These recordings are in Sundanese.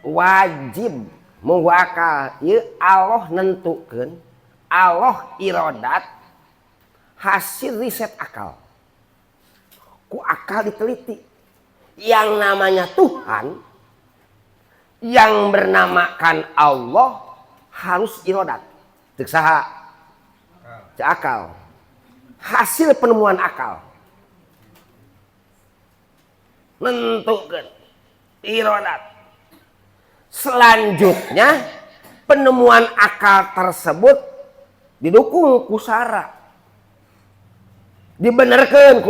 Wajib munggu akal ieu Allah nentukeun, Allah irodat hasil riset akal. Ku akal diteliti. Yang namanya Tuhan, yang bernamakan Allah harus irodat. Cek saha? Cek akal. Hasil penemuan akal. Nentukeun irodat. Selanjutnya penemuan akal tersebut didukung ku sara. Dibenerkeun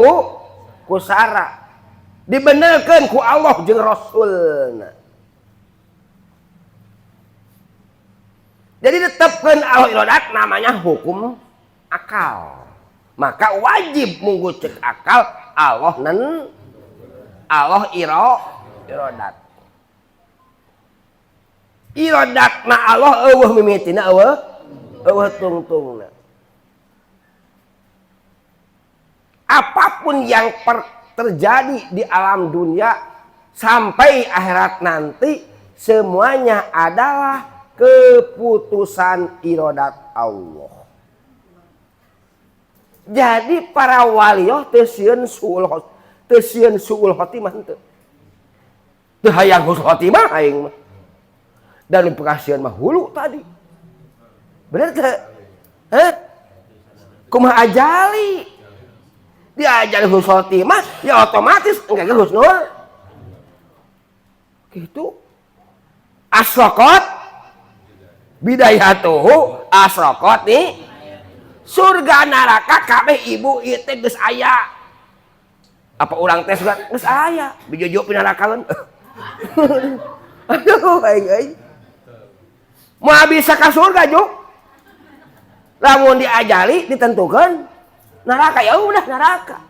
ku sara. Dibenerkeun ku Allah jeung Rasulna. Jadi tetapkan Allah irodat namanya hukum akal. Maka wajib munggu cek akal Allah nen Allah irodat. Irodatna Allah eueuh mimitina eueuh tungtungna. Apapun yang terjadi di alam dunia sampai akhirat nanti semuanya adalah keputusan irodat Allah. Jadi para waliyoh teu sieun suul khotimah henteu. Teu hayang husnul khotimah aing mah. Dan pekasian mah hulu tadi. Bener teu? Hah? Kumaha ajali? Diajari husnul khotimah ya otomatis engke husnul. Gitu. Asraqat bidayatuhu asraqat nih surga neraka kabeh ibu ieu teh geus aya. Apa urang teh surga geus aya, bijojo pinarakaeun. Aduh aing euy. Moal bisa ka surga juk. Lamun diajali ditentukeun neraka ya udah neraka.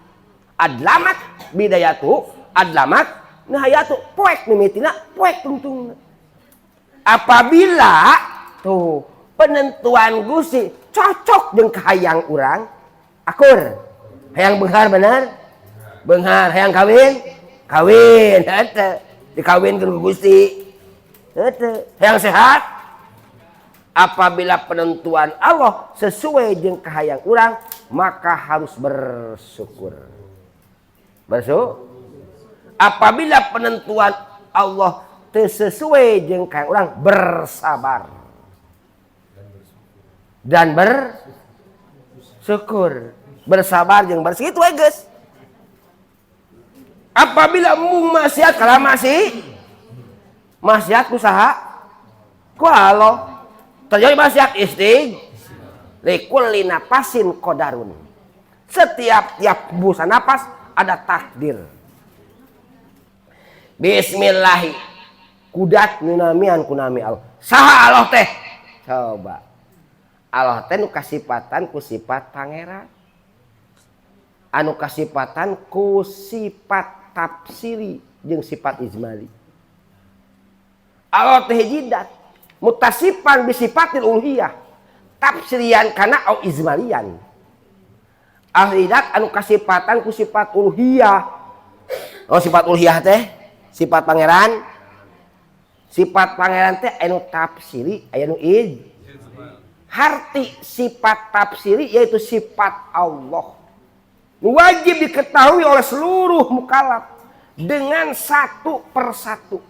Adlamat bidayatu, adlamat nihayatu, poek mimitina, poek tungtungna. Apabila tuh penentuan Gusti cocok jeung kahayang urang, akur. Hayang beunghar bener? Beunghar, hayang kawin? Kawin, henteu. Dikawinkeun ku Gusti. Henteu. Hayang sehat? Apabila penentuan Allah sesuai jeung kahayang urang, maka harus bersyukur. Bersyukur. Apabila penentuan Allah teu sesuai jeung kahayang urang, bersabar dan bersyukur. Bersabar jeung bersyukur itu we geus. Apabila mung maksiat kalah masih maksiat ku saha? Ku Allah. Terjadi maksiat istig likulli napasin qadarun. Setiap tiap busa napas ada takdir. Bismillahi kudat nunamian kunami Allah. Saha Allah teh? Coba. Allah teh nu kasipatan ku sifat pangeran. Anu kasipatan ku sifat tafsiri jeung sifat ijmali. Allah teh jidat mutasipan bisifatil uluhiyah tafsirian kana au ijmalian. Ahlidat anu kasipatan ku sifat uluhiyah. Oh sifat uluhiyah teh sifat pangeran. Sifat pangeran teh anu tafsiri aya nu ij. Harti sifat tafsiri yaitu sifat Allah. Wajib diketahui oleh seluruh mukallaf dengan satu persatu.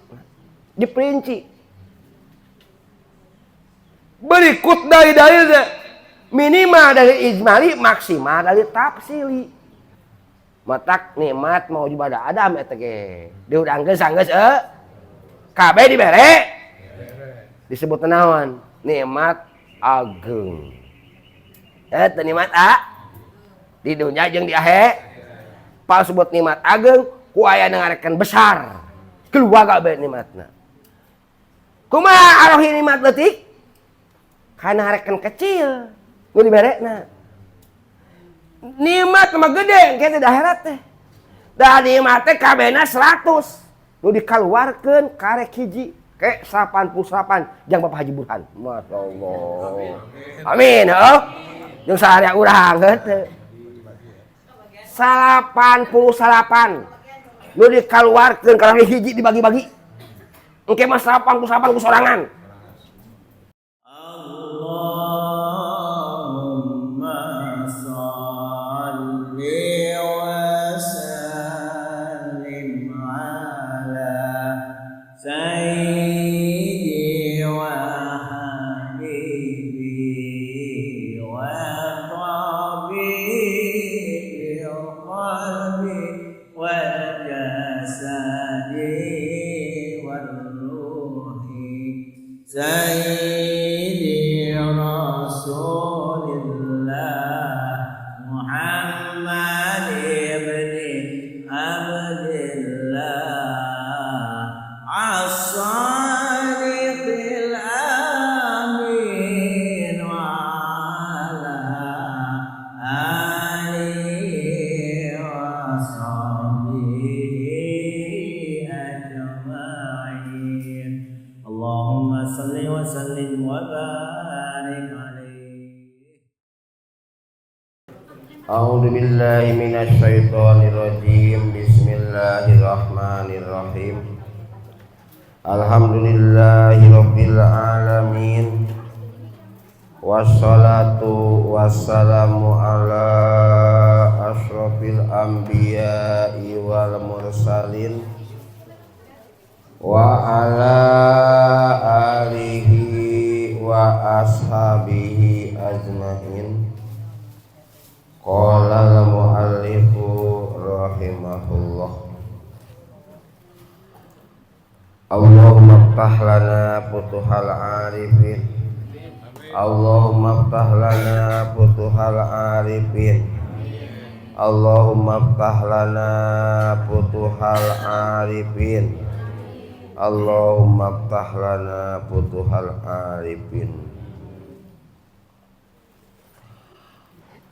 Diperinci. Berikut dari dalilnya. Minimal dari ijmali, maksimal dari tafsiri. Matak nikmat mau ibadah Adam eta ge. Diudangkeun sanggeus kabeh dibere. Disebut naon? Nikmat ageng. Eta nikmat a di dunia jeung di akhir. Pal sebut nikmat ageng ku aya ngarekan besar. Keluarga bae nikmatna. Kumaha arohi nikmat leutik? Kana harekan kecil nu diberekna. Nikmat mah gede engke teh di akhirat teh. Da nikmat teh kabehna 100. Nu dikaluarkeun karek hiji ke 88 jang Bapak Haji Burhan. Masya Allah. Amin, heuh. Jeung saarea urang heuh. 88 nu dikaluarkeun karek hiji dibagi-bagi. Engke mah sapang ku sapang ku sorangan. Allahumma shalli wa sallim ala sayyidi wa habibi wa tabibi qalbi wal jasadi wal ruhi sayyidi rasulillah Muhammad ibn Abdillah as-sadiqil amin wa ala alihi wa sahbihi ajma'in. Allahumma salli wa sallim wa barik alaihi. A'udzu billahi minasy syaithanir rajim. Bismillahirrahmanirrahim. Alhamdulillahirabbil alamin. Wassalatu wassalamu ala asyrafil anbiya'i wal mursalin wa ala alihi wa ashabihi ajmain. Qala al-muallifu rahimahullah. Allahumma ftah lana futuhal arifin. Allahumma ftah lana futuhal arifin. Allahumma ftah lana futuhal arifin. Allahumma ftah lana futuhal arifin.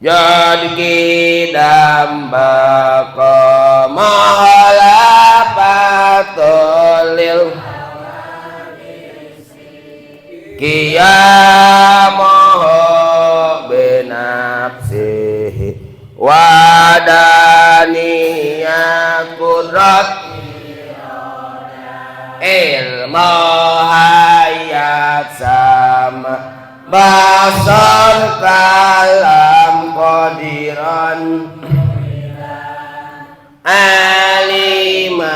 Jadi kidam baka mahalapatulil kiyamoho binafsihi wadaniya kudrat ilmu hayat sama basar kalam qadiran aliman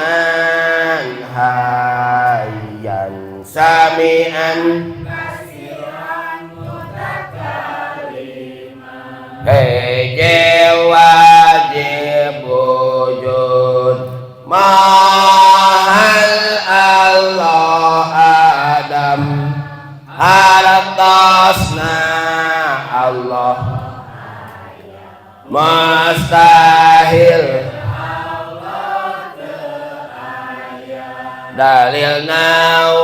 hayyan sami'an basiran mutakaliman heje wajib wujud mahal Allah Adam hartasna Allah mustahil Allah teaya dalilna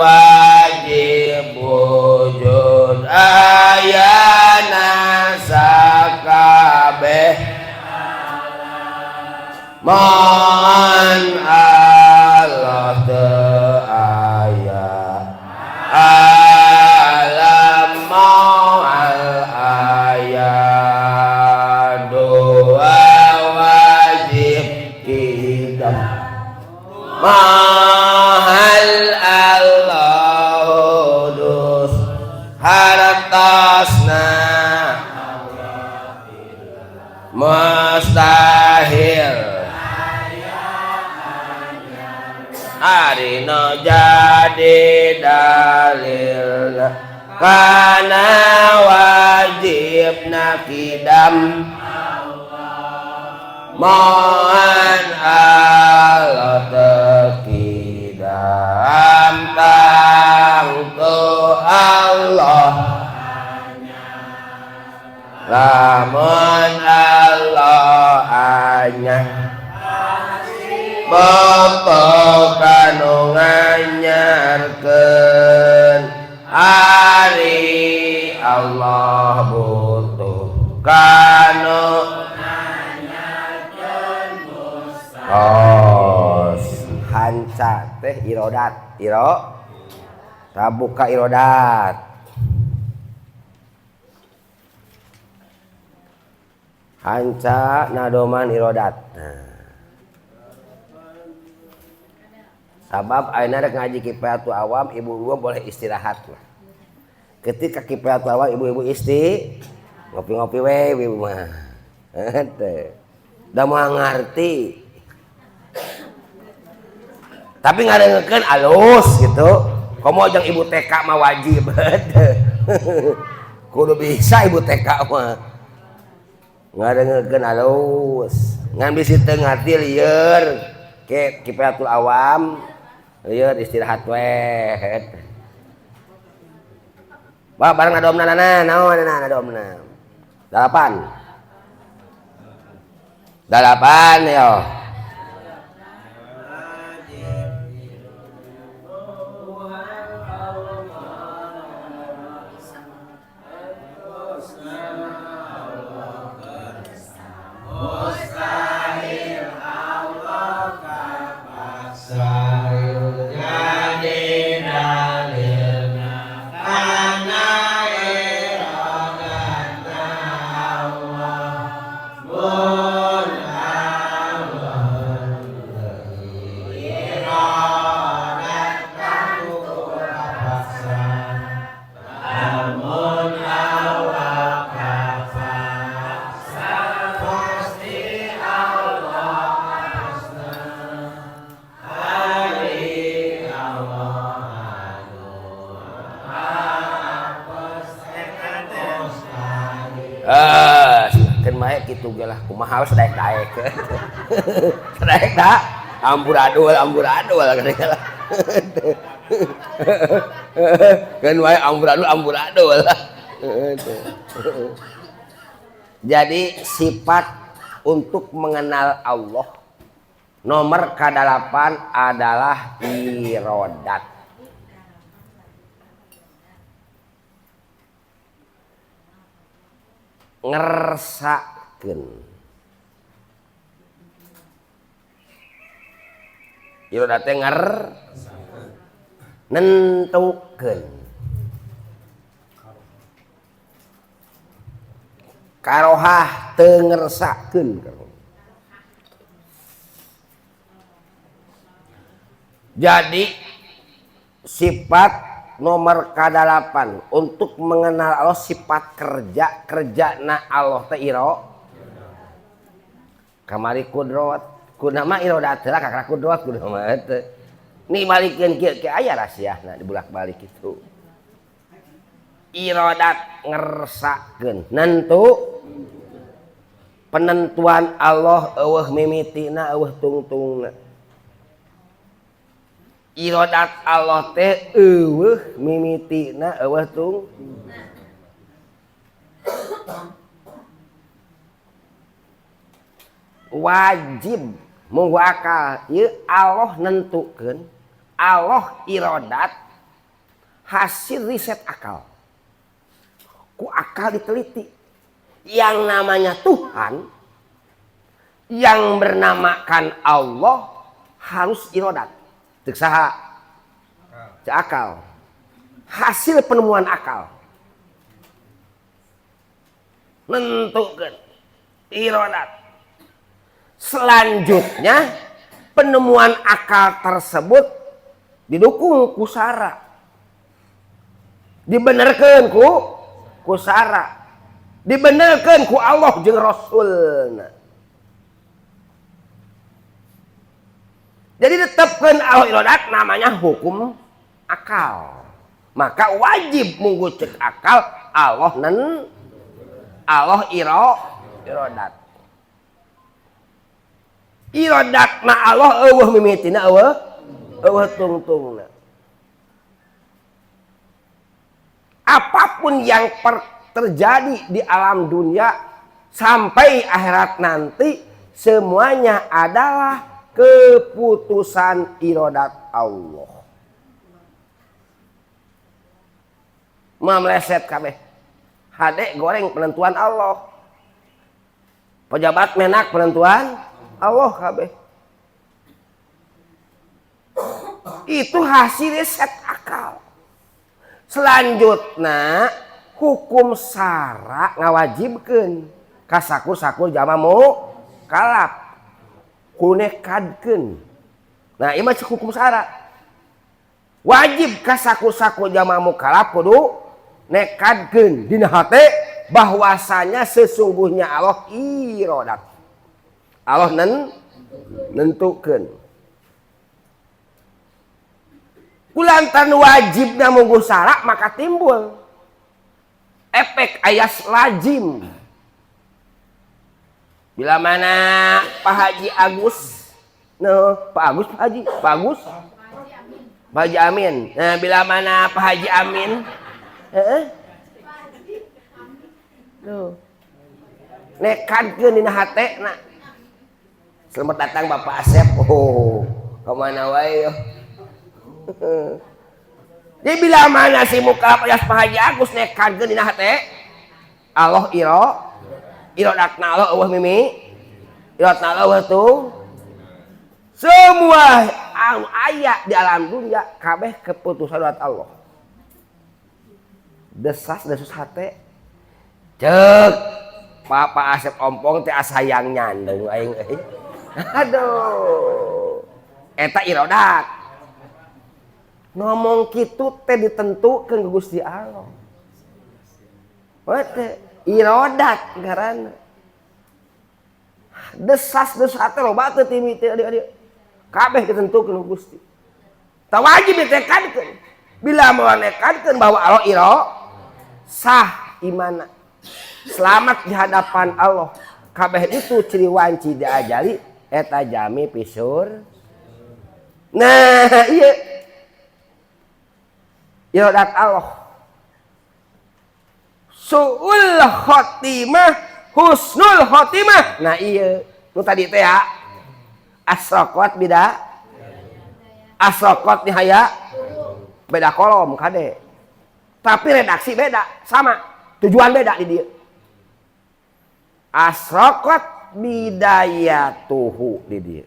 wajib wujud ayana sakabeh man Allah teaya alam ma'al ayat dua wajib kidam mahal Allah dus hartasna mustahil arino jadi dalil kana wajib nakidam mohon Allah tekidam tangtu Allah lamun Allah hanya Bapak kanu nganyarkeun ari Allah butuh kanu nganyarkeun Musa. Tos hanca teh irodat, iro tabuka irodat. Hanca nadoman irodat. Nah. Sabab ayeuna rek ngaji kifayatul awam ibu-ibu boleh istirahat lah. Ketika kifayatul awam ibu-ibu isti ngopi-ngopi we ibu mah. Henteu. Da moal ngarti. Tapi ngadengekeun alus gitu. Komo jeung ibu TK mah wajib. Kudu bisa ibu TK mah. Ngadengekeun alus. Ngan bisi teu ngarti lieur. Ke kifayatul awam lieur istirahat we. Bah bareng adomna nana naon nana adomna. 8. 8 yo. Lah kumaha we sadaek-daek. Sadaek da amburadul amburadul lah. Keun wae amburadul amburadul. Jadi sifat untuk mengenal Allah nomor ke-8 adalah irodat. Ngersakeun. Irodat teh nentukeun. Karohah teu ngersakeun. Jadi sifat nomor ke-8 untuk mengenal Allah sifat kerja kerjana Allah teh iro. Kamari kudrot kunama irodat lah kakak kudrot kunama teh. Nih balikeun kieu kieu aya rahasiana dibulak-balik itu. Irodat ngersakeun nentu penentuan Allah eueuh mimitina eueuh tungtungna. Irodat Allah teh eueuh mimitina eueuh tung. Wajib munggu akal ieu Allah nentukeun Allah irodat hasil riset akal. Ku akal diteliti. Yang namanya Tuhan yang bernamakan Allah harus irodat. Cek saha? Cek akal. Hasil penemuan akal. Nentukeun irodat. Selanjutnya penemuan akal tersebut didukung ku sara. Dibenerkeun ku sara. Dibenerkeun ku Allah jeung Rasulna. Jadi tetapkan Allah irodat namanya hukum akal. Maka wajib munggu cek akal Allah nen Allah irodat. Irodatna Allah eueuh mimitina eueuh eueuh tungtungna. Apapun yang terjadi di alam dunia sampai akhirat nanti semuanya adalah keputusan irodat Allah. Mamleset kabeh. Hade goreng penentuan Allah. Pejabat menak penentuan Allah kabeh. Itu hasil riset akal. Selanjutnya hukum sara ngawajibkeun kasakur-sakur jama mu kalap kunekadkeun. Nah, ieu mah hukum sara. Wajib ka saku-saku jamaah mukallaf kudu nekadkeun dina hate bahwasanya sesungguhnya Allah irodat. Allah nentukeun. Kulantaran wajibna mungguh syarak maka timbul efek ayas lazim. Bila mana Pak Haji Agus, no, Pak Agus, Pak Haji, Pak Agus, Pak Haji Amin. Nah, bila mana Pak Haji Amin, no, nekadkeun dina hatena. Selamat datang Bapak Asep. Oh, kemana wae yo. Jadi bila mana si muka ayas Pak Haji Agus nekadkeun dina hate, Allah iro, irodatna Allah eueuh mimi, irodatna Allah eueuh tuh. Semua anu aya di alam dunia kabeh keputusan dat Allah. Desas desus hate. Cek Bapak Asep Ompong teh asayang nyandung aing euy. Aduh. Eta irodat. Ngomong kitu teh ditentukeun ku Gusti Allah. Teh irodat ngaranna. Desas desus hate loba teh timi teh adik-adik. Kabeh ditentukeun ku Gusti. Tah wajib ditekadkeun. Bila mau nekadkeun bahwa Allah iro sah imana. Selamat di hadapan Allah. Kabeh itu ciri wanci diajali eta jami pisur. Nah, iya. Irodat Allah. Suul khotimah, husnul khotimah. Nah iya, nu tadi teh ya. Asraqat bida. Asraqat nihaya beda kolom kade. Tapi redaksi beda, sama. Tujuan beda di dia. Asraqat bidayatuhu di dia.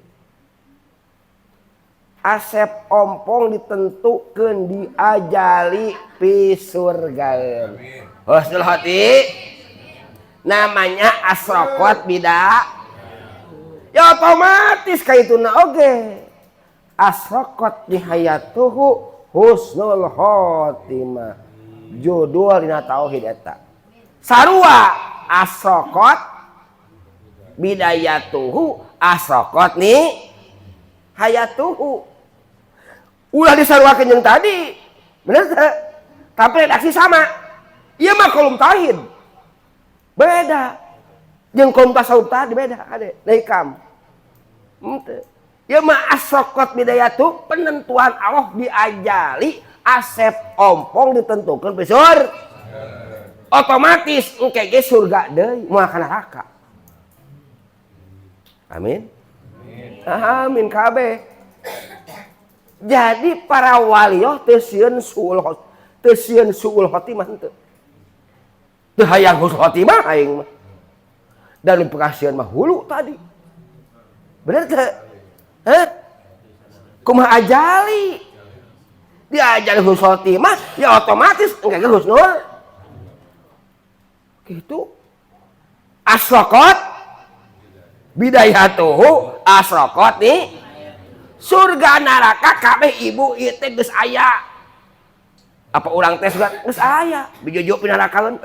Asep Ompong ditentukeun diajali pisurgaeun. Husnul hati namanya asraqat bida. Ya otomatis kaituna oge. Asraqat nihayatuhu husnul khotimah. Judul dina tauhid eta. Sarua asraqat bidayatuhu asraqat ni hayatuhu. Ulah disaruakeun jeung tadi. Bener teu? Tapi redaksi sama. Ieu mah kolom tauhid. Beda. Jeung kolom tasawuf tadi beda ade. Hikam. Henteu. Ieu mah asraqat bidayatu penentuan Allah diajali Asep Ompong ditentukeun pisur. Otomatis engke ge surga deui moal ka neraka. Amin. Amin kabeh. Jadi para walioh teu sieun suul khotimah henteu. Teu hayang husnul khotimah aing mah. Dan pekasieun mah hulu tadi. Bener teu? Heh? Kumaha ajali? Diajali husnul khotimah ya otomatis engke ge husnul. Gitu. Asraqat bidayatuhu asraqat nih surga neraka kabeh ibu ieu teh geus aya. Apa urang teh surga geus aya, bijojo pinarakaeun.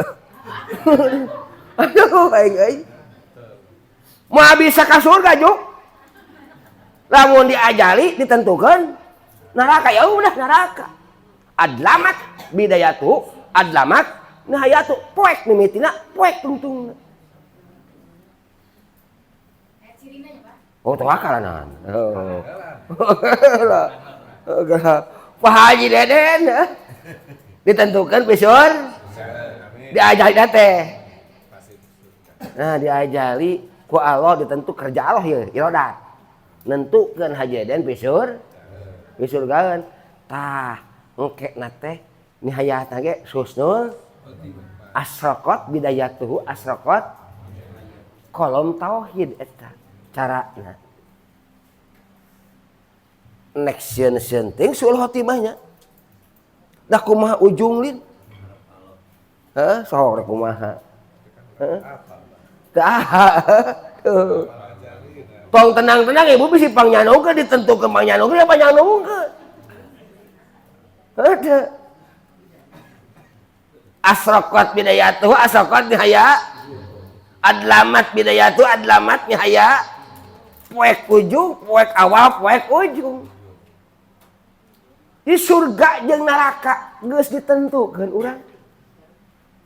Aduh aing euy. Moal bisa ka surga juk. Lamun diajali ditentukeun neraka ya udah neraka. Adlamat bidayatu, adlamat nahayatu poek mimitina, poek tungtungna. Oh, tawakalan. Oh. Pak Haji Deden ditentukan pisur diajali teh. Nah, diajali ku Allah ditentu kerja Allah ya, irodat. Nentukeun Haji Deden pisur pisurgaeun. Tah, engke na teh nihayatna ge husnul asraqat bidayatuhu asraqat kolom tauhid eta carana. Nek sieun-sieun ting suul khotimahnya. Dah kumaha ujung lin? Heh, sok rek kumaha. Heeh. Tah. Tong tenang-tenang ibu bisi pangnyanokeun ditentukeun pangnyanokeun ya pangnyanokeun. Heuh. Asraqat bidayatuhu asraqat nihaya. Adlamat bidayatu adlamat nihaya. Poek ujung, poek awal, poek ujung. Di surga jeung neraka geus ditentukeun urang.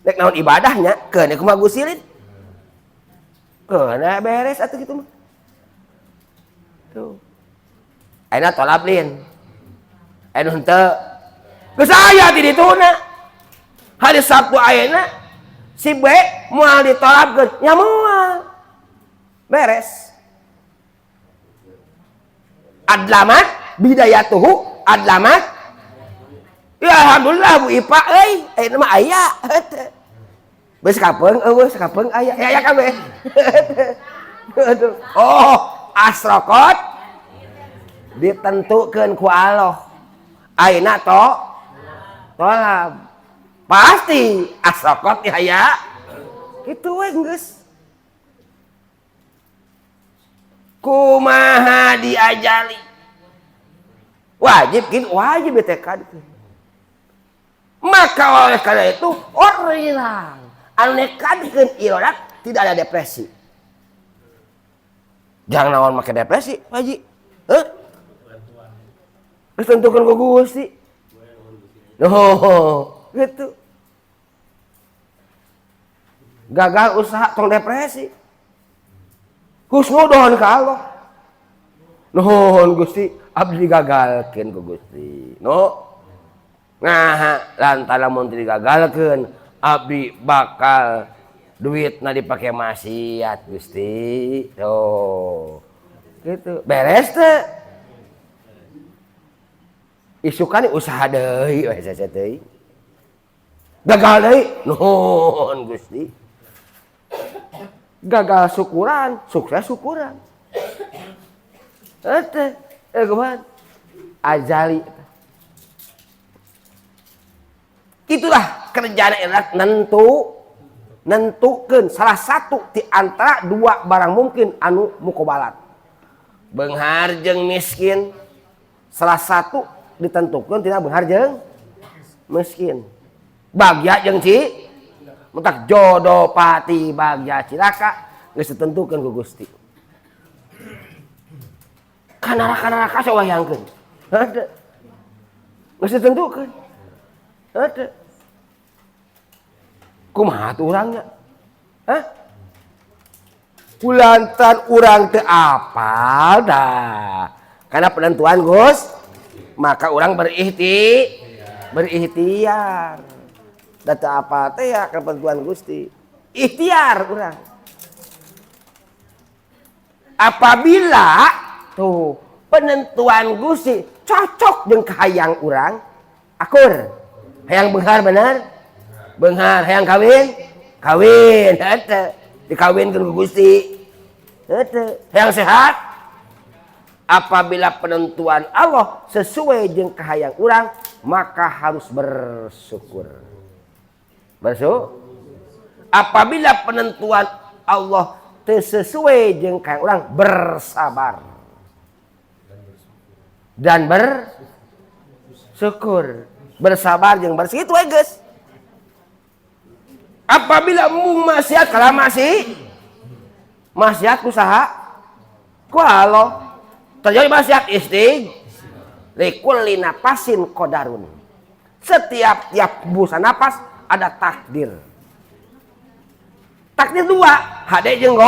Rek naon ibadahnya, keun kumaha Gusti lin. Keun beres atuh kitu mah. Tuh. Ayeuna tolab lin. Anu henteu. Geus aya di dituna. Hari Sabtu ayeuna si B moal ditolabkeun, nya moal. Beres. Adlamat bidayatuhu adlamat. Ya alhamdulillah Bu Ipa euy, ayeuna mah aya. Geus kapeung eueuh sakapeung aya. Ya aya kabeh. Aduh. Oh, asraqat ditentukeun ku Allah. Ayeuna to tolab. Pasti asraqat aya. Kitu we geus. Kumaha diajali? Wajib gitu, wajib ditekadkeun. Maka oleh karena itu orang anu nekadkeun irodat tidak ada depresi. Jangan naon make depresi, Pak Haji. Heuh? Geus tentukeun ku Gusti. Oh, gitu. Gagal usaha tong depresi. Husnudon ka Allah. Nuhun Gusti, abdi digagalkeun ku Gusti. No. Nah, lantaran mun teu digagalkeun, abdi bakal duitna dipake maksiat Gusti. Tuh. Gitu. Beres teu? Isukan usaha deui we sese teuing. Gagal deui. Nuhun Gusti. Gagal syukuran, sukses syukuran. Eta, kumaha? Azali. Itulah kerjaan erat nentukeun salah satu di antara dua barang mungkin anu mukobalat. Beunghar jeung miskin. Salah satu ditentukeun tina beunghar jeung miskin. Bagya jeung ci mentak jodoh pati bagya cilaka geus ditentukeun ku Gusti. Ka neraka-neraka sawayangkeun. Heuh. Geus ditentukeun. Heuh. Kumaha tuh urangnya? Hah? Kulantaran urang teu apal dah. Karena penentuan Gus, maka urang berikhtiar. Da teu apal teh ya karena penentuan Gusti. Ikhtiar urang. Apabila tuh penentuan Gusti cocok jeung kahayang urang, akur. Hayang beunghar bener? Beunghar, hayang kawin? Kawin, heuh. Dikawinkeun ku Gusti. Heuh. Hayang sehat? Apabila penentuan Allah sesuai jeung kahayang urang, maka harus bersyukur. Bersyukur. Apabila penentuan Allah teu sesuai jeung kahayang urang, bersabar. Dan bersyukur. Bersabar jeung bersyukur itu we geus. Apabila mung maksiat kalah masih maksiat ku saha? Ku Allah. Terjadi maksiat istig likulli napasin qadarun. Setiap tiap busa napas ada takdir. Takdir dua, hade jeung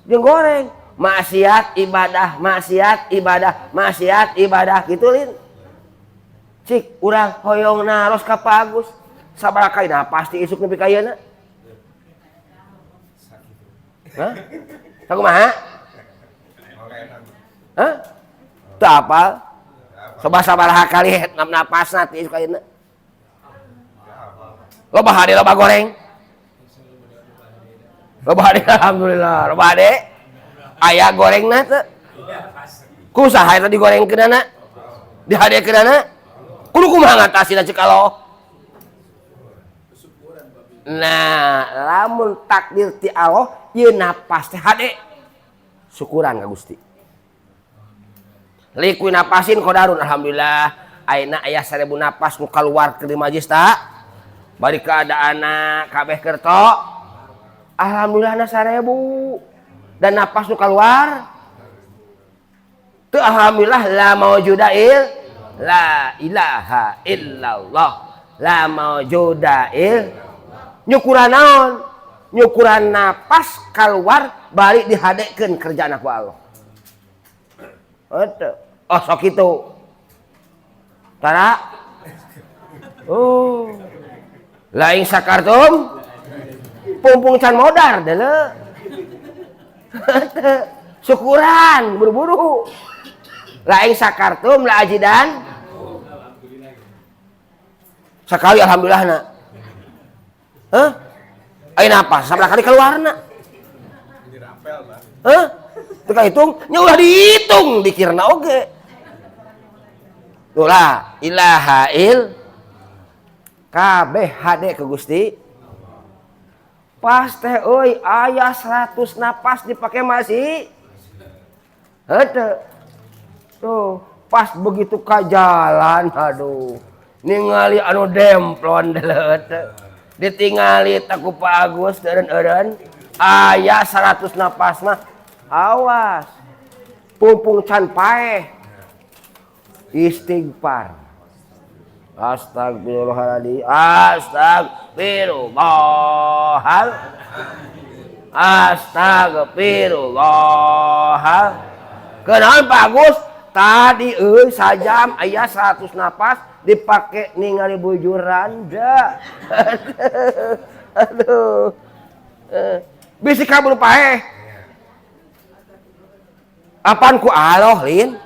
jeung goreng. Maksiat ibadah, maksiat ibadah, maksiat ibadah gitu lin. Cik urang hoyong naros ka Pak Agus. Sabaraha kali nah pasti isuk nepi ka ayeuna. Hah? Sakumaha? Hah? Teu apal. Coba sabaraha kali napasna ti isuk ayeuna. Loba hade loba goreng. Loba hade alhamdulillah, loba hade. Aya gorengna teu? Ku saha eta digorengkeunana? Dihadekeunana? Kudu kumaha ngatasina ceuk Allah? Nah, lamun takdir ti Allah ieu napas teh hade. Syukuran ka Gusti. Liku napasin qadarun alhamdulillah. Ayeuna aya 1000 napas nu kaluar ke di majlis tak? Bari keadaanna kabeh kerto. Alhamdulillah na 1000. Dan napas nu kaluar teu alhamdulillah la maujudail la ilaha illallah la maujudail nyukuran naon? Nyukuran napas kaluar bari dihadekeun kerjaan ku Allah. Henteu. Oh sok kitu. Tara. Oh. Lain sakartum pumpung can modar deuleu. Syukuran buru-buru. Lain sakartum la ajidan. Sekali alhamdulillah na. Hah? Ayeuna apa? Sabaraha kali keluarna? Hah? Teu kahitung, nya ulah dihitung dikirna oge. Tuh lah, ilaha il kabeh hade ke Gusti. Pas teh euy aya 100 napas dipake masih. Heuh. Tuh, pas begitu ka jalan aduh. Ningali anu demplon deuleu teh. Ditingali teh ku Pak Agus eureun-eureun aya 100 napas mah. Awas. Pumpung can paeh. Istighfar. Astagfirullahaladzim. Astagfirullahal. Astagfirullahal. Kenaon Pak Agus? Tadi euy sajam aya 100 napas dipake ningali bujuran da. Aduh. Bisi kabur paeh. Apaan ku Allah lin?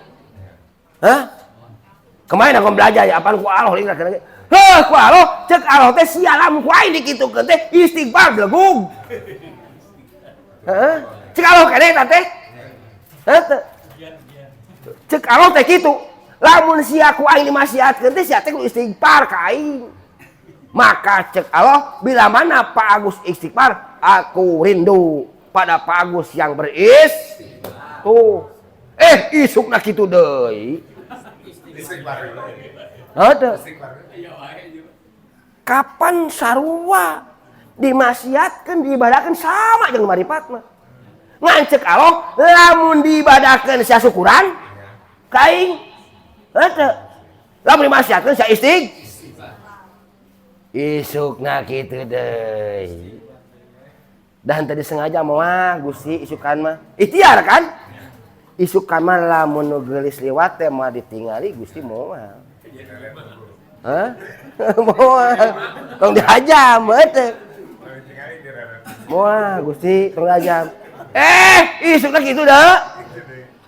Hah? Kemarin aku belajar ya, apaan ku Allah lin? Heh, ku Allah, cek Allah teh sialam ku aing dikitukeun teh istighfar belegug. Heeh. Cek Allah keneh eta teh. Heuh teu. Cek Allah teh kitu. Lamun sia ku aing dimasiatkeun teh sia teh kudu istighfar ka aing. Maka cek Allah bila mana Pak Agus istighfar, aku rindu pada Pak Agus yang beris. Tuh. Isukna kitu deui. Heuh. Kapan sarua dimaksiatkeun diibadahkeun sama jeung maripat mah. Ngan cek Allah lamun diibadahkeun sia syukuran ka aing. Heuh. Lamun dimaksiatkeun sia istighfar. Isukna kitu deui. Dan tadi sengaja moal Gusti isukan mah. Ikhtiar kan? Isukan mah lamun nu geulis liwat teh moal ditingali Gusti moal. Hah? Moal. Tong dihajam teh. Moal Gusti tong dihajam. Isukna kitu deui.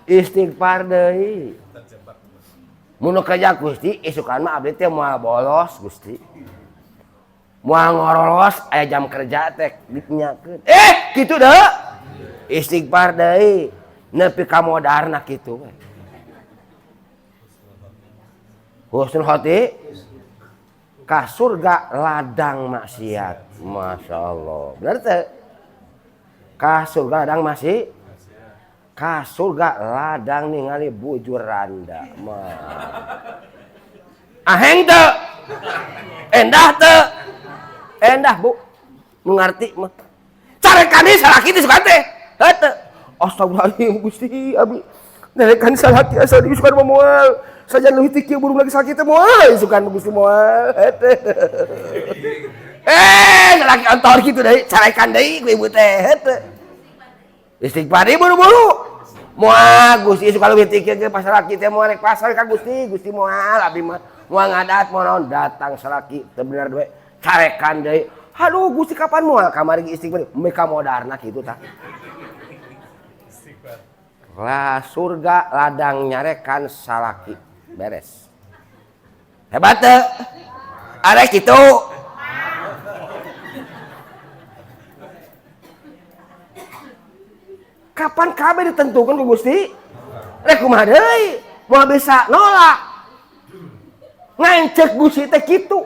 Istighfar deui. Mun nu kerja Gusti isukan mah abdi teh moal bolos Gusti. Moal ngorolos aya jam kerja teh dipenyakeun. Kitu deui. Istighfar deui. Nepi ka modarna kitu we. Husnul hati ka surga ladang maksiat. Masya Allah. Bener teh? Ka surga ladang masih? Ka surga ladang ningali bujur randa. Mah. Aheng teu? Endah teu? Endah bu. Mengerti mah. Carekan deui salaki teh suka teh. Heuh teu? Astagfirullahaladzim Gusti abi. Nelekan salaki asa diisukan mah moal. Sajan leuwih ti kieu burung lagi sakit teh moal isukan mah Gusti moal. Salaki antor kitu deui, carekan deui ku ibu teh. Heuh. Istighfar deui buru-buru. Moal Gusti isukan leuwih ti kieu ge pas salaki teh moal rek pasar ka Gusti, Gusti moal abdi mah moal ngadat moal naon datang salaki teu bener we carekan deui. Aduh Gusti kapan moal kamari ge istighfar meka modarna kitu tah. Lah surga ladang nyarekan salaki beres. Hebat teu? Arek kitu. Kapan kabeh ditentukan ku Gusti? Rek kumaha deui? Moal bisa nolak. Ngan cek Gusti teh kitu.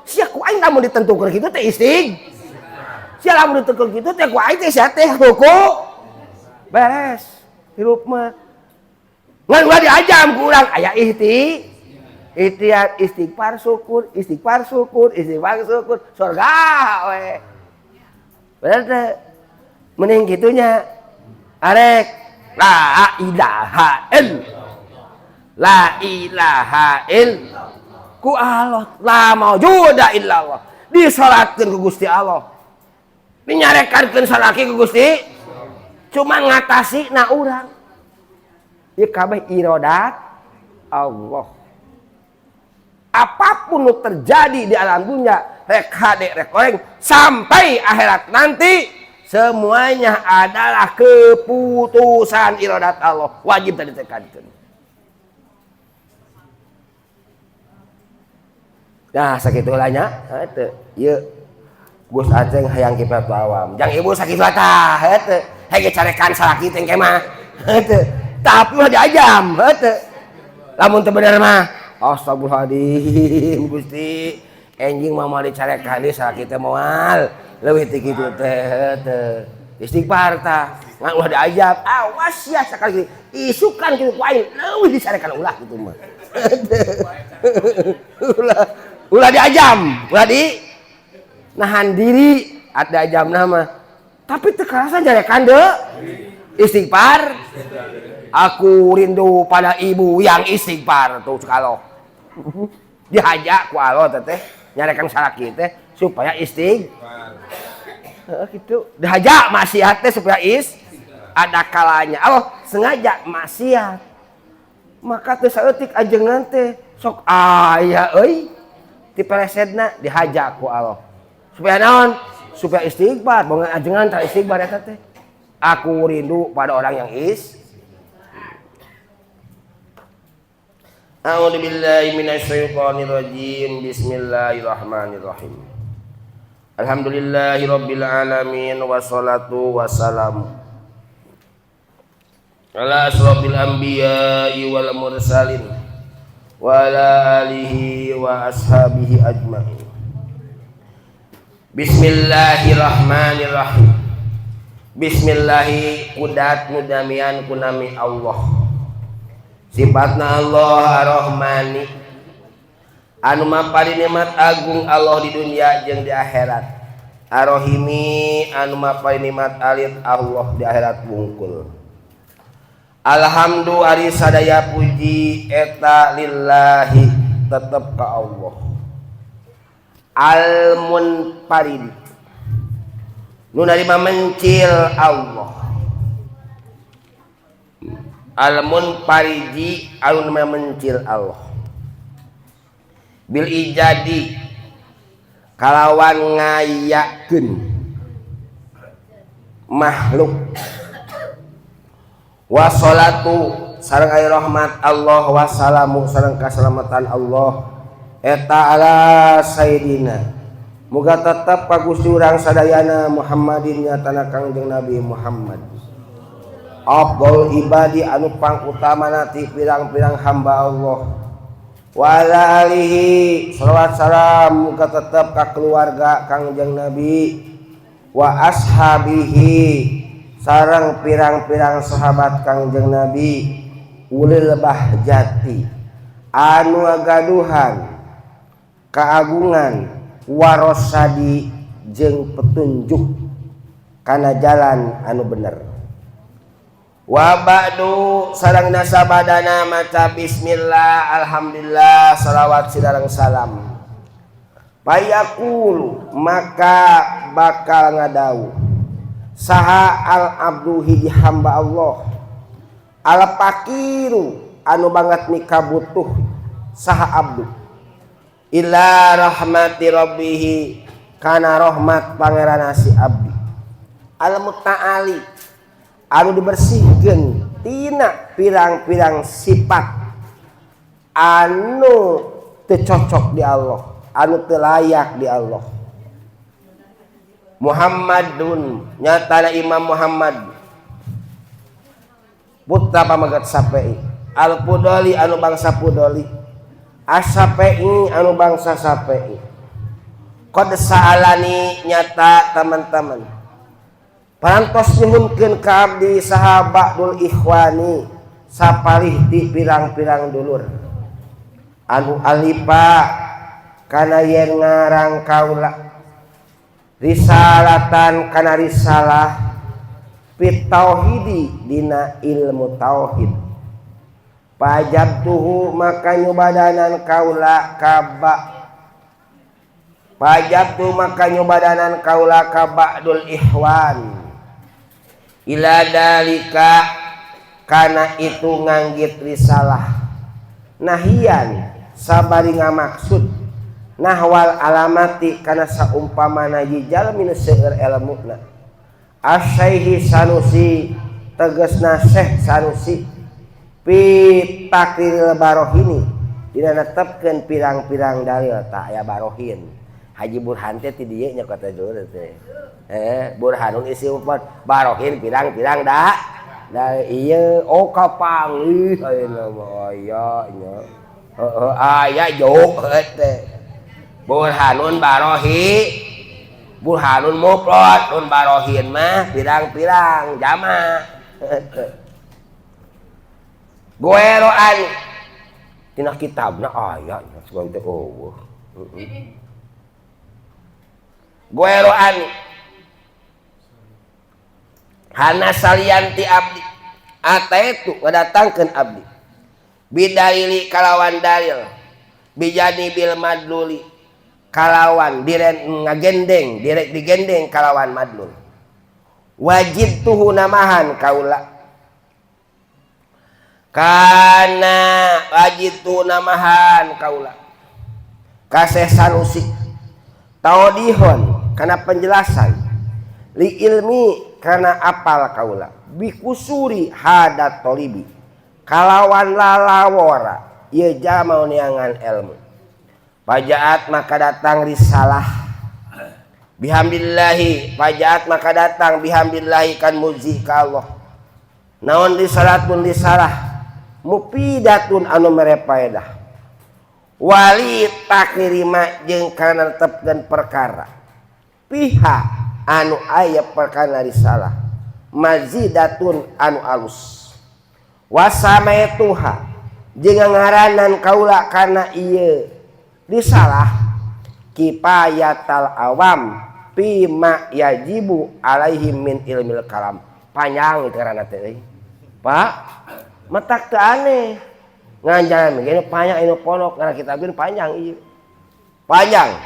Sia ku aing lamun ditentukeun kitu teh istig. Sia lamun ditentukeun kitu teh ku aing teh sia teh hukum. Beres. Hirup mah. Ngan ulah diajam ku urang aya ihti. Ikhtiar istighfar syukur, istighfar syukur, istighfar syukur, surga we. Bener teh? Mending gitunya. Arek la ilaha illallah. La ilaha illallah. Ku Allah la maujuda illallah. Disalatkeun ku Gusti Allah. Dinyarekankeun salaki ku Gusti. Cuma ngatasi na urang. Ieu kabeh irodat Allah. Apapun nu terjadi di alam dunia, rek hade rek goreng sampai akhirat nanti, semuanya adalah keputusan irodat Allah, wajib tadi tekankan. Nah, sakitulahnya, heuh ieu Gus Aceng hayang kipratu awam. Jang ibu sakitu tah, heuh hayang carekan salaki teh engke mah. Heuh tapi mah diajam, heuh. Lamun teu bener mah, astagfirullahaladzim Gusti, enjing mah moal dicarekan deui salaki teh moal. Leuwih ti kitu teh heuh. Istighfar tah, ngan ulah diajab, awas ya sakali isukan kitu ku aing leuwih dicarekan ulah kitu mah. Ulah ulah diajam, ulah di nahan diri ada ajamna mah. Tapi teu karasa jarekan deui. Istighfar. Aku rindu pada ibu yang istighfar tuh kalau dihaja ku Allah teh nyarekan salaki teh supaya istighfar. Heeh kitu. Dihaja maksiat teh supaya is ada kalanya. Allah sengaja maksiat. Maka teu saeutik ajengan teh sok aya euy dipelesedna dihaja ku Allah. Supaya naon? Supaya istighfar. Bongan ajengan tah istighfar eta teh. Aku rindu pada orang yang is. A'udzubillahi minasyaitonirrajim. Bismillahirrahmanirrahim. Alhamdulillahirabbil alamin wassalatu wassalamu ala asrofil anbiya'i wal mursalin wa ala alihi wa ashabihi ajma'in. Bismillahirrahmanirrahim. Bismillahi kudat mudamian kunami Allah. Sifatna Allah Ar-Rahmani anu mapari nikmat agung Allah di dunia jeung di akhirat. Ar-Rahimi anu mapari nikmat alit Allah di akhirat wungkul. Alhamdu ari sadaya puji eta lillahi tetep ka Allah. Al-Munfarid nu narima mencil Allah. Al-Munfariji anu narima mencil Allah. Bil ijadi kalawan ngayakeun makhluk. Wassalatu sareng aya rahmat Allah wassalamu sareng kasalamatan Allah eta ala sayyidina. Muga tetep ka Gusti urang sadayana Muhammadin nyatana Kangjeng Nabi Muhammad. Afdal ibadi anu pangutamana ti pirang-pirang hamba Allah. Wa ala alihi salawat salam muga tetep ka keluarga Kangjeng Nabi wa ashabihi sareng pirang-pirang sahabat Kangjeng Nabi ulil bahjati anu gaduhan keagungan warosadi jeung petunjuk kana jalan anu bener. Wa ba'du sareng nasabadana maca bismillah alhamdulillah salawat sidareng salam. Payaqulu maka bakal ngadau saha al abdu hiji hamba Allah al faqiru anu banget mikabutuh saha abdu ila rahmati rabbih kana rahmat pangeran si abdi al mutaali anu dibersihkeun tina pirang-pirang sifat anu teu cocok di Allah, anu teu layak di Allah. Muhammadun nyatana Imam Muhammad putra pamagat Sape'i al Pudoli anu bangsa Pudoli As-Sape'i anu bangsa Sape'i. Qad sa'alani nyata teman-teman parantos nyuhunkeun ka abdi saha ba'dul ikhwani sapalih ti pirang-pirang dulur. Anu alipa kana yen ngarang kaula risalatan kana risalah fit tauhidi dina ilmu tauhid. Pajabtuhu maka nyubadanan kaula kaba pajabtu maka nyubadanan kaula ka ba'dul ikhwan ila dalika kana itu nganggit risalah nahian sabari ngamaksud nahwal alamati kana saumpamana jalmi nu seueur elmuna asyaihi Sanusi tegasna Syekh Sanusi fi takril barohini dina netepkeun pirang-pirang dalil tak aya barohin. Haji Burhan teh ti dieu nya kata dulu teh. Burhanun isi empat barohin pirang-pirang da. Da ieu oh kapanggih ayeuna mah aya nya. Heeh aya jauh teh. Burhanun barohi Burhanun mufrad nun barohin mah pirang-pirang jama. Goeroan tina kitabna aya nya sugan teh eueuh. Goeroan hana salianti abdi ataitu ngadatangkeun abdi bidalili kalawan dalil bijani bil madluli kalawan diren ngagendeng direk digendeng kalawan madlul wajibtuhu namahan kaula kana wajibtu namahan kaula kaseh Sanusi taudihon kana penjelasan li ilmi kana apal kaula bikusuri hadat tolibi kalawan lalawora ieu jalma neangan ilmu. Pajaat maka datang risalah bihamdillahi pajaat maka datang bihamdillahi kan muji ka Allah naon risalatun risalah mufidatun anu mere faedah wali takrima jeung kana netepkeun perkara pihak anu aya perkara risalah mazidatun anu alus wasamaituha jeung ngaranan kaula kana ieu risalah kifayatal awam fima yajibu alaihim min ilmil kalam. Panjang itu karena teh euy. Pak matak teu aneh nganjaran begini panjang anu pondok karena kitab ieu panjang ieu. Panjang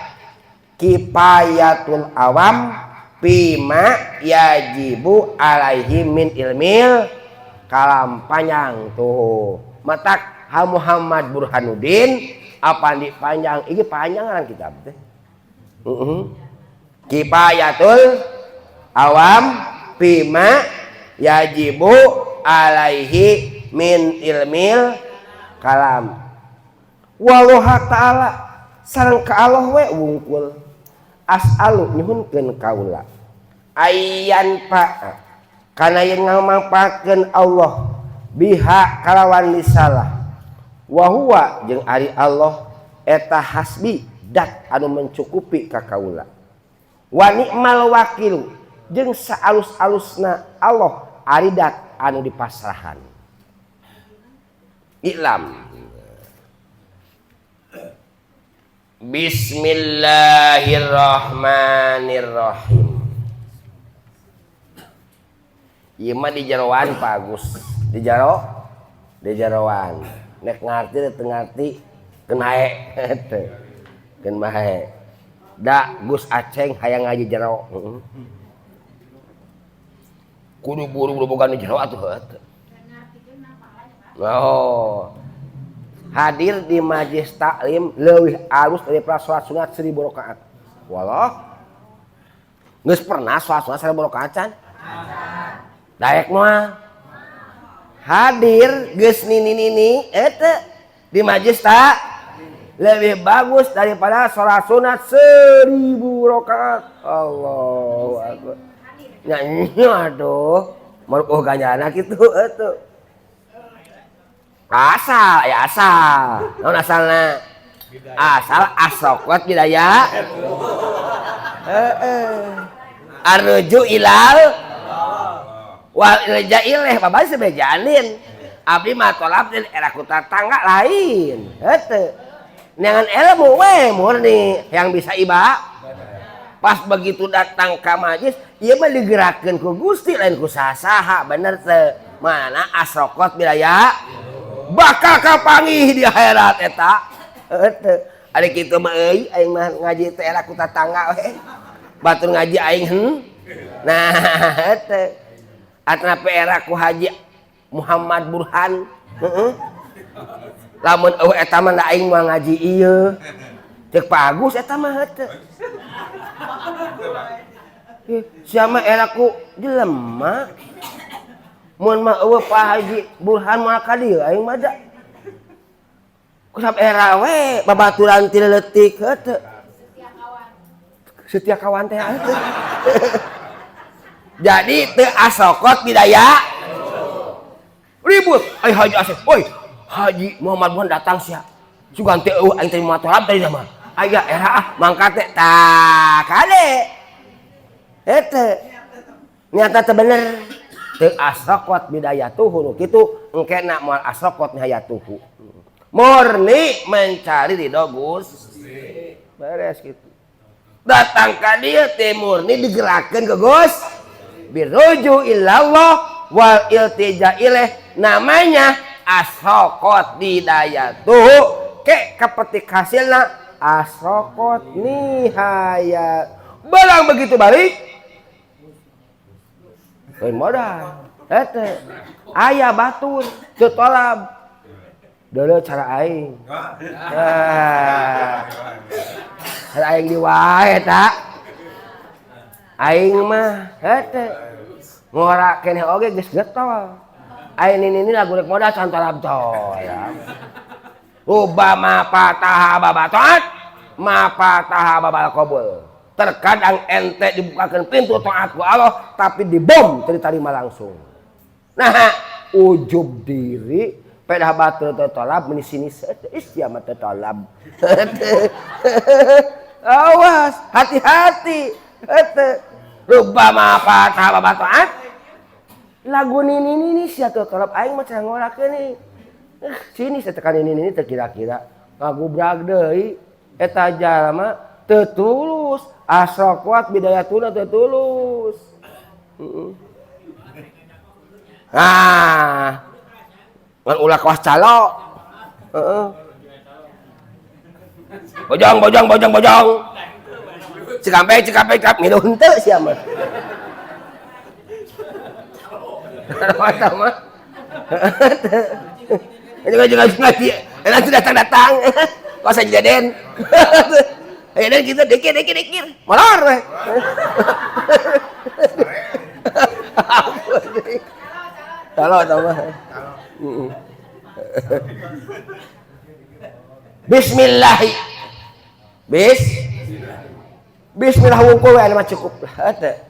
kifayatul awam fima yajibu alaihim min ilmil kalam. Panjang tuh matak Ha Muhammad Burhanuddin apa di panjang ini panjang ngaran kitab teh. Kifayatul awam fima yajibu alaihi min ilmil kalam. Wallahu ta'ala sareng ka Allah we wungkul as'alu nyuhunkeun kaula ayan pa kana yen ngamangpaatkeun Allah biha kalawan risalah wa huwa jeung ari Allah eta hasbi dat anu mencukupi ka kaula wa ni'mal wakilu jeung saalus-alusna Allah ari dat anu dipasrahan. I'lam. Bismillahirrahmanirrahim. Ieu mah di jeroan Pak Agus. Di jero? Di jeroan. Nek ngarti teu ngarti keun hae teu. Keun bae. Da Gus Aceng hayang ngaji jero. Kudu buru-buru boga nu jero atuh heuh. Oh. Hadir di majlis taklim leuwih alus daripada salat sunat 1000 rakaat. Walah. Geus pernah salat sunat 1000 rakaat can? Daek moal. Hadir geus nini-nini eta di majlis tak lebih bagus daripada salat sunat 1000 rakaat. Allahu akbar. Nya aduh, merukuh ganjana kitu eta. Asal ya asal. Naon asalna? Asal asokot bidaya. Heeh. Arruju ilal wal ilja ileh babay sebejanin. Abdi mah tolab di era ku tatangga lain. Heuh. Neangan ilmu we murni yang bisa ibadah. Pas begitu datang ke majlis, ieu mah digerakkeun ku Gusti lain ku saha-saha, bener teu? Mana asrokot bilaya bakal kapanggih di akhirat eta. Heueuh teu? Ari kitu mah euy, aing mah ngaji teh era ku tatangga we. Batur ngaji aing Nah, teu. Atanapi era ku Haji Muhammad Burhan. Heeh. Lamun eueuh eta mah da aing moal ngaji ieu. Ceuk Pak Agus eta mah heueuh. Sia mah era ku jelema. Mun mah eueuh Pak Haji Burhan moal ka dieu aing mah da. Kusab era we babaturan ti leutik heueuh. Setia kawan teh heueuh. Jadi teu asokot bidaya ribut. Ai Haji Asep, oi Haji Muhammad Burhan datang sia. Sugan teh eueuh aing teh motor tadi mah. Aya era ah mangkat teh tah kade. Eta nyata teh bener. Teu asokot bidayatuhu nu kitu engkena moal asokot nihayatuhu. Murni mencari ridho Gusti. Beres gitu. Datang ka dieu teh murni digerakkeun ke Gus. Biruju ilallah wal iltija ilaih, namanya asokot bidayatuhu. Ke kepetik hasilna asokot nihayat. Barang begitu balik lain modal. Eta aya batur teu tolab. Deuleu cara aing. Ah. Cara aing di wae eta. Aing mah eta ngora keneh oge geus getol. Aing nini lagu rek modal can tolab tolab. Rubama fataha babatoat ma fataha babal qabul. Terkadang ente dibukakan pintu taat ku Allah tapi dibom teu diterima langsung. Nah, ujub diri pedah batur teu tolab meni sini sia mah teu tolab. Awas, hati-hati. Eta rubama fataha babatoat lagu nini nini sia teu tolab aing mah cara ngorakeun nih. Sini saya tekan ini ini terkira-kira ngagubrag deui eta jalma teu tulus asroqat bidayatuna teu tulus. Ah, ngan ulah kawas calo. Heeh. Bojong bojong bojong bojong. Cikampek cikampek kap ngilu henteu sia mah. Mata mah. Juga juga ngaji. Nanti datang-datang. Kok saya jaden. Ayo den kita dikir dikir dikir. Molor we. Talo talo. Bismillah. Bismillah wungkul we mah cukup lah eta.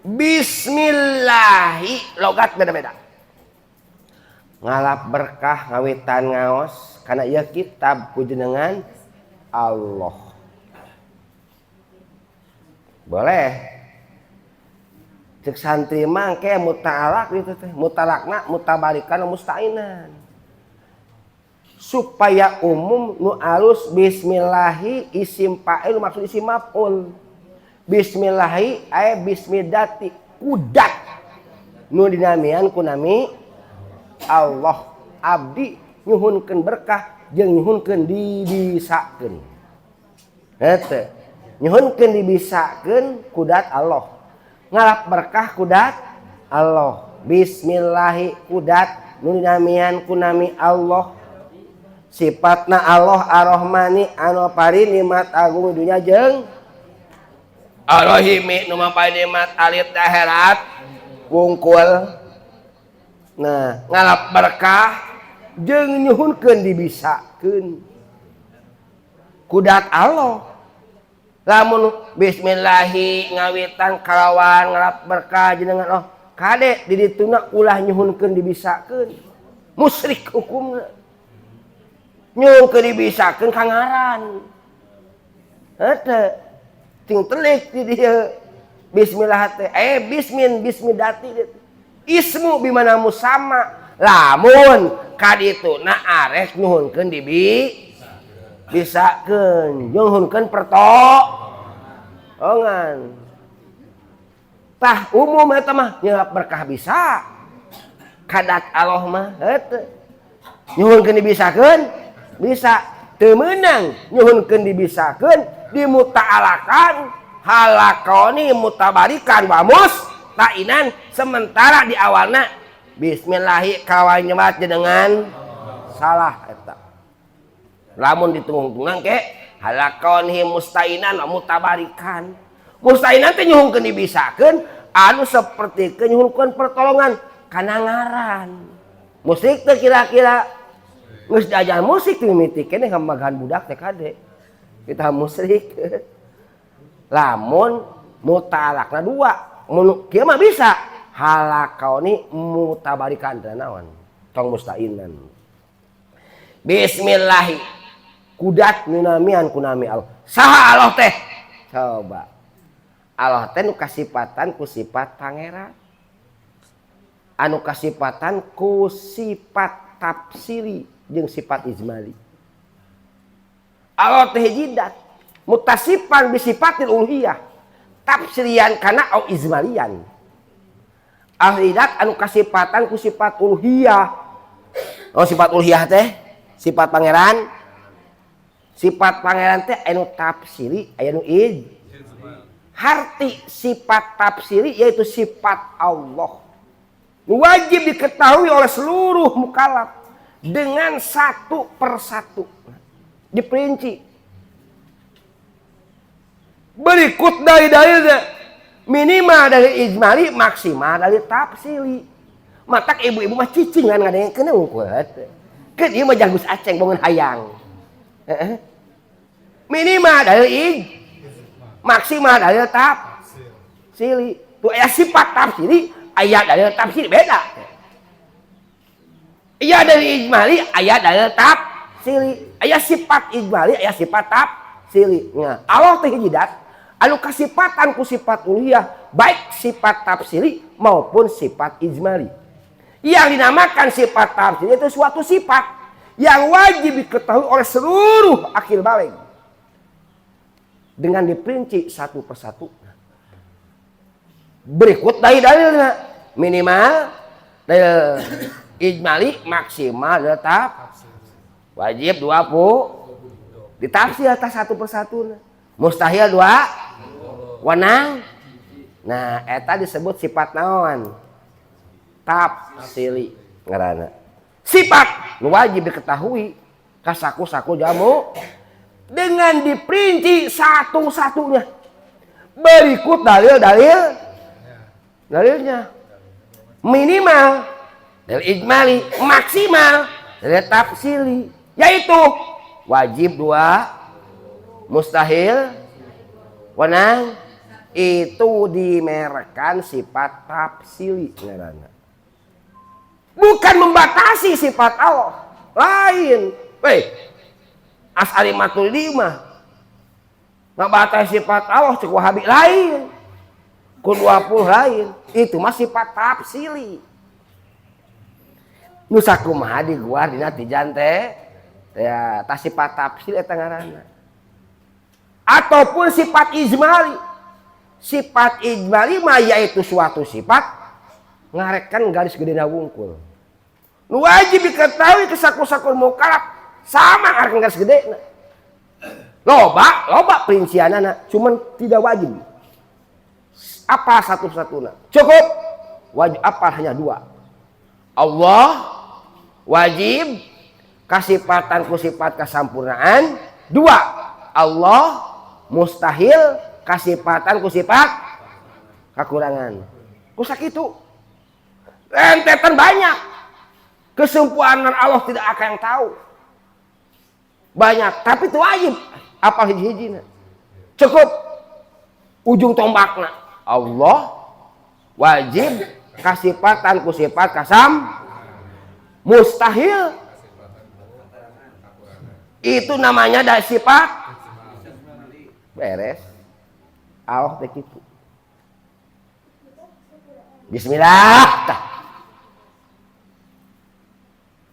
Bismillahi logat beda-beda. Ngalap berkah ngawitan ngaos karena ieu kitab ku jenengan Allah. Boleh. Cek santri mah engke mutalak gitu teh, mutalakna mutabarikan mustainan. Supaya umum nu alus bismillahi isim fa'il maksud isim maf'ul. Bismillahi ay bismidati kudat nu dinamian ku nami Allah abdi nyuhunkeun berkah jeung nyuhunkeun dibisakeun. Eta nyuhunkeun dibisakeun kudat Allah. Ngalap berkah kudat Allah. Bismillahi kudat nu dinamian ku nami Allah. Sifatna Allah Ar-Rahmani anu paring nikmat agung dunya jeung Ar-Rahimi nu maparin nikmat alit akhirat wungkul. Nah, ngalap berkah jeung nyuhunkeun dibisakeun kudat Allah. Lamun bismillahi ngawitan kalawan ngalap berkah jenengan Allah kade di dituna ulah nyuhunkeun dibisakeun. Musyrik hukumna. Nyuhunkeun dibisakeun ka ngaran. Heuh ting telik di dieu. Bismillah teh bismin bismidati ismu bimana musama. Lamun kadituna arek nyuhunkeun dibi Bisakeun nyuhunkeun pertolongan. Tah umum eta mah nyelap berkah bisa. Kadat Allah mah heuh. Nyuhunkeun dibisakeun bisa. Teu meunang nyuhunkeun dibisakeun dimuta'alakan halakoni mutabarikan wa mustainan, sementara di awalna bismillahi kawan nyebat jenengan salah eta. Lamun ditungtung-tunggang ke halakoni mustainan wa mutabarikan. Mustainan teh nyuhunkeun dibisakeun anu sapertikeun nyuhunkeun pertolongan kana ngaran. Musik teh kira-kira geus diajar musik teh mimiti keneh ngamagahan budak teh kade. Kita musyrik. Lamun mutalakna dua, mun kieu mah bisa halakaoni mutabarikan teh naon? Tong mustainan. Bismillahi kudat minamian kunami Allah. Saha Allah teh? Coba. Allah teh nu kasipatan ku sifat pangeran. Anu kasipatan ku sifat tafsiri jeung sifat ijmali. Allah teh jidat mutasifan bisifatil uluhiyah tafsirian kana au ijmalian. Ahlidat anu kasipatan ku sifat uluhiyah. Oh sifat uluhiyah teh sifat pangeran. Sifat pangeran teh anu tafsiri aya nu ij. Harti sifat tafsiri yaitu sifat Allah. Wajib diketahui oleh seluruh mukallaf dengan satu persatu. Diperinci. Berikut dalil-dalilnya. Minimal dari ijmali, maksimal dari tafsiri. Matak ibu-ibu mah cicing kan ngadengkeun unggul. Keun ieu mah jagus aceng bangun hayang. Heeh. Minimal dari ij, maksimal dari tafsiri. Tuh aya sifat tafsiri, aya dalil tafsiri beda. Iya dari ijmali, aya dalil tafsiri. Aya sifat ijmali, aya sifat tafsiri. Nah, Allah teh hiji dat anu kasipatan ku sifat uluhiyah, baik sifat tafsiri maupun sifat ijmali. Yang dinamakan sifat tafsiri itu suatu sifat yang wajib diketahui oleh seluruh akil balig dengan diperinci satu persatu. Berikut dalil-dalilnya. Minimal dalil ijmali, maksimal tetap wajib 20 ditafsir atas satu persatu. Mustahil dua wenang. Nah, eta disebut sifat naon? Tafsiri ngaranna. Sifat nu wajib diketahui kasaku-saku jamu dengan diperinci satu-satunya. Berikut dalil-dalil dalilnya. Minimal dalil ijmali, maksimal dalil tafsiri, yaitu wajib dua, mustahil wenang. Itu dimerekan sifat tafsiri ngaranna. Bukan membatasi sifat Allah lain. Weh, As'ari Maturidi mah ngabatasi sifat Allah cek Wahabi lain. Ku 20 lain. Itu mah sifat tafsiri. Nu sakumaha diguar dina tijan teh ya tah sifat tafsir eta ngaranna. Ataupun sifat ijmali. Sifat ijmali mah yaitu suatu sifat ngarekan garis gedena wungkul. Nu wajib diketahui kesaku-saku mukallaf sama ngarekan garis gedena. Loba, loba perincianana, cuman tidak wajib. Apa satu-satunya? Cukup. Wajib apa hanya dua. Allah wajib kasipatan ku sifat kesampurnaan. Dua, Allah mustahil kasipatan ku sifat kekurangan. Ku sakitu. Rentetan banyak. Kesempurnaan Allah tidak akan yang tahu. Banyak, tapi itu wajib. Apa hiji-hijina? Cukup ujung tombakna. Allah wajib kasipatan ku sifat kasam mustahil. Itu namanya dari sifat beres. Allah teh kitu. Bismillah. Tah.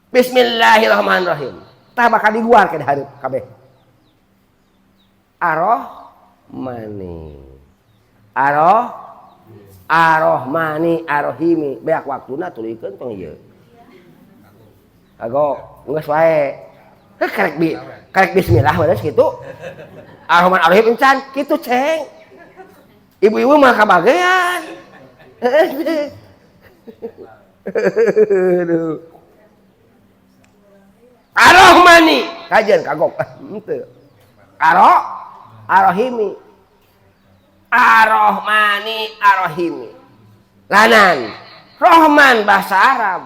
Bismillahirrahmanirrahim. Tah bakal diguar ke hareup kabeh. Ar-Rahmani. Ar-Rahmani Ar-Rahimi beak waktuna tuluykeun tong ieu. Kagok geus wae. Heuh karek bismillah we kitu. Ar-Rahman Ar-Rahim encan kitu ceng. Ibu-ibu mah kabagean. Aduh. Ar-Rahmani kajian kagok henteu. Ar-Rahimi. Ar-Rahmani Ar-Rahimi. Lanan Rahman bahasa Arab.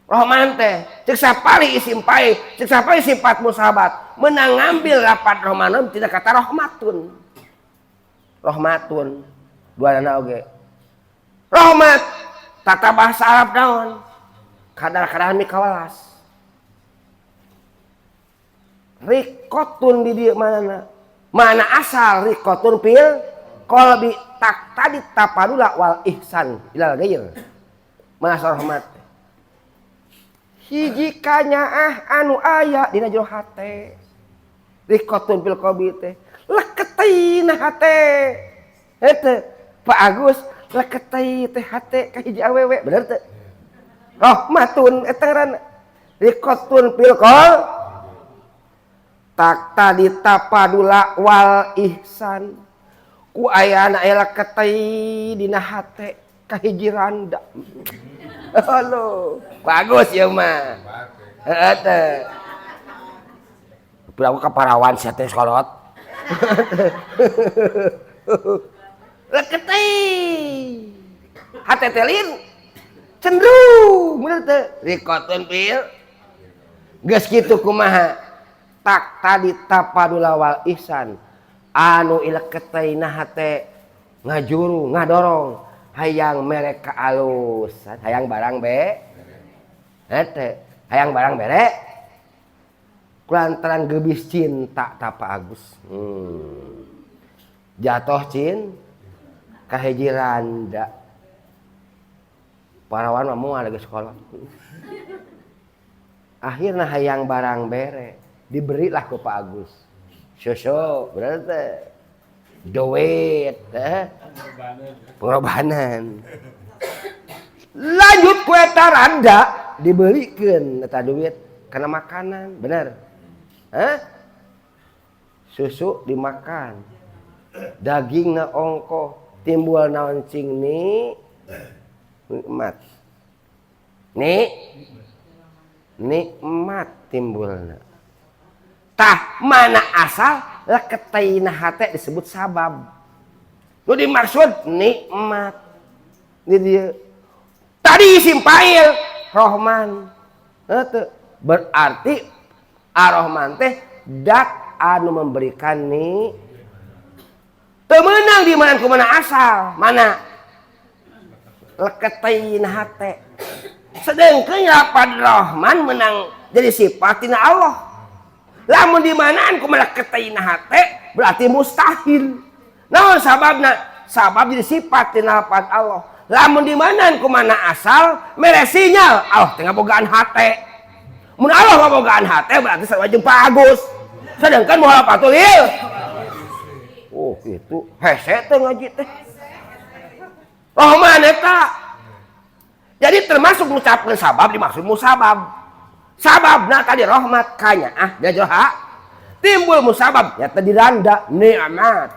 Rahman teh cek sapali isim pae, cek sapali sifat musahabat. Menang ngambil rapat Rahmanun tidak kata rahmatun. Rahmatun dua dana oge. Rahmat tata bahasa Arab naon? Kadar-kadar mikawalas. Rikotun di dieu mana? Mana asal rikotun fil qalbi tak tadi tapadula wal ihsan ilal ghair. Mana asal rahmat? Hiji kanyaah anu aya dina jero hate. Rikotun fil qalbi teh leketeina hate. Hete Pak Agus leketei teh hate ka hiji awewe bener teu? Rahmatun eta ngaranna. Rikotun fil qalbi tak tadi tapadula wal ihsan ku ayana aya leketei dina hate ka hiji randa. Halo, bagus ya mah. Heeh teh. Piraku ka parawan sia teh kolot. Leketei. Hate teh lin cenderung bener teh. Rikotun fil geus kitu kumaha? Tak tadi tapadula wal ihsan anu ileketei na hate ngajuru ngadorong hayang mere kaalusan hayang barang be hete hayang barang bere kulantaran gebis cinta ta Pak Agus jatuh cin ka hiji randa parawan mah moal geus kolot akhirna hayang barang bere diberilah ke Pak Agus susu berarti duit pengorbanan lanjut ku eta randa dibelikeun eta duit karena makanan bener. Hah? Susu dimakan dagingna ongkoh timbul naon cing ni nikmat nih nikmat timbulna. Tah mana asal leketeina hate disebut sabab. Nu dimaksud nikmat. Ini dia. Tadi isim fa'il Rahman. Heuh berarti Ar-Rahman teh dat anu memberikan ni teu meunang di mana ku mana asal, mana leketeina hate. Sedengkeun lapan Rahman menang jadi sifat tina Allah. Lamun di manaan ku meleketeina hate berarti mustahil. Naon sababna? Sabab jadi sifat tina lapan Allah. Lamun di manaan ku mana asal mere sinyal Allah teh ngabogaan hate. Mun Allah ngabogaan hate berarti sarua jeung Pak Agus. Sedangkan muhalafatul lil. Oh kitu hese teh ngaji teh. Rahman eta. Jadi termasuk ngucapkeun sabab dimaksud musabab. Sababna tadi rahmat kanyaah jajoha timbul musabab nyata diranda nikmat.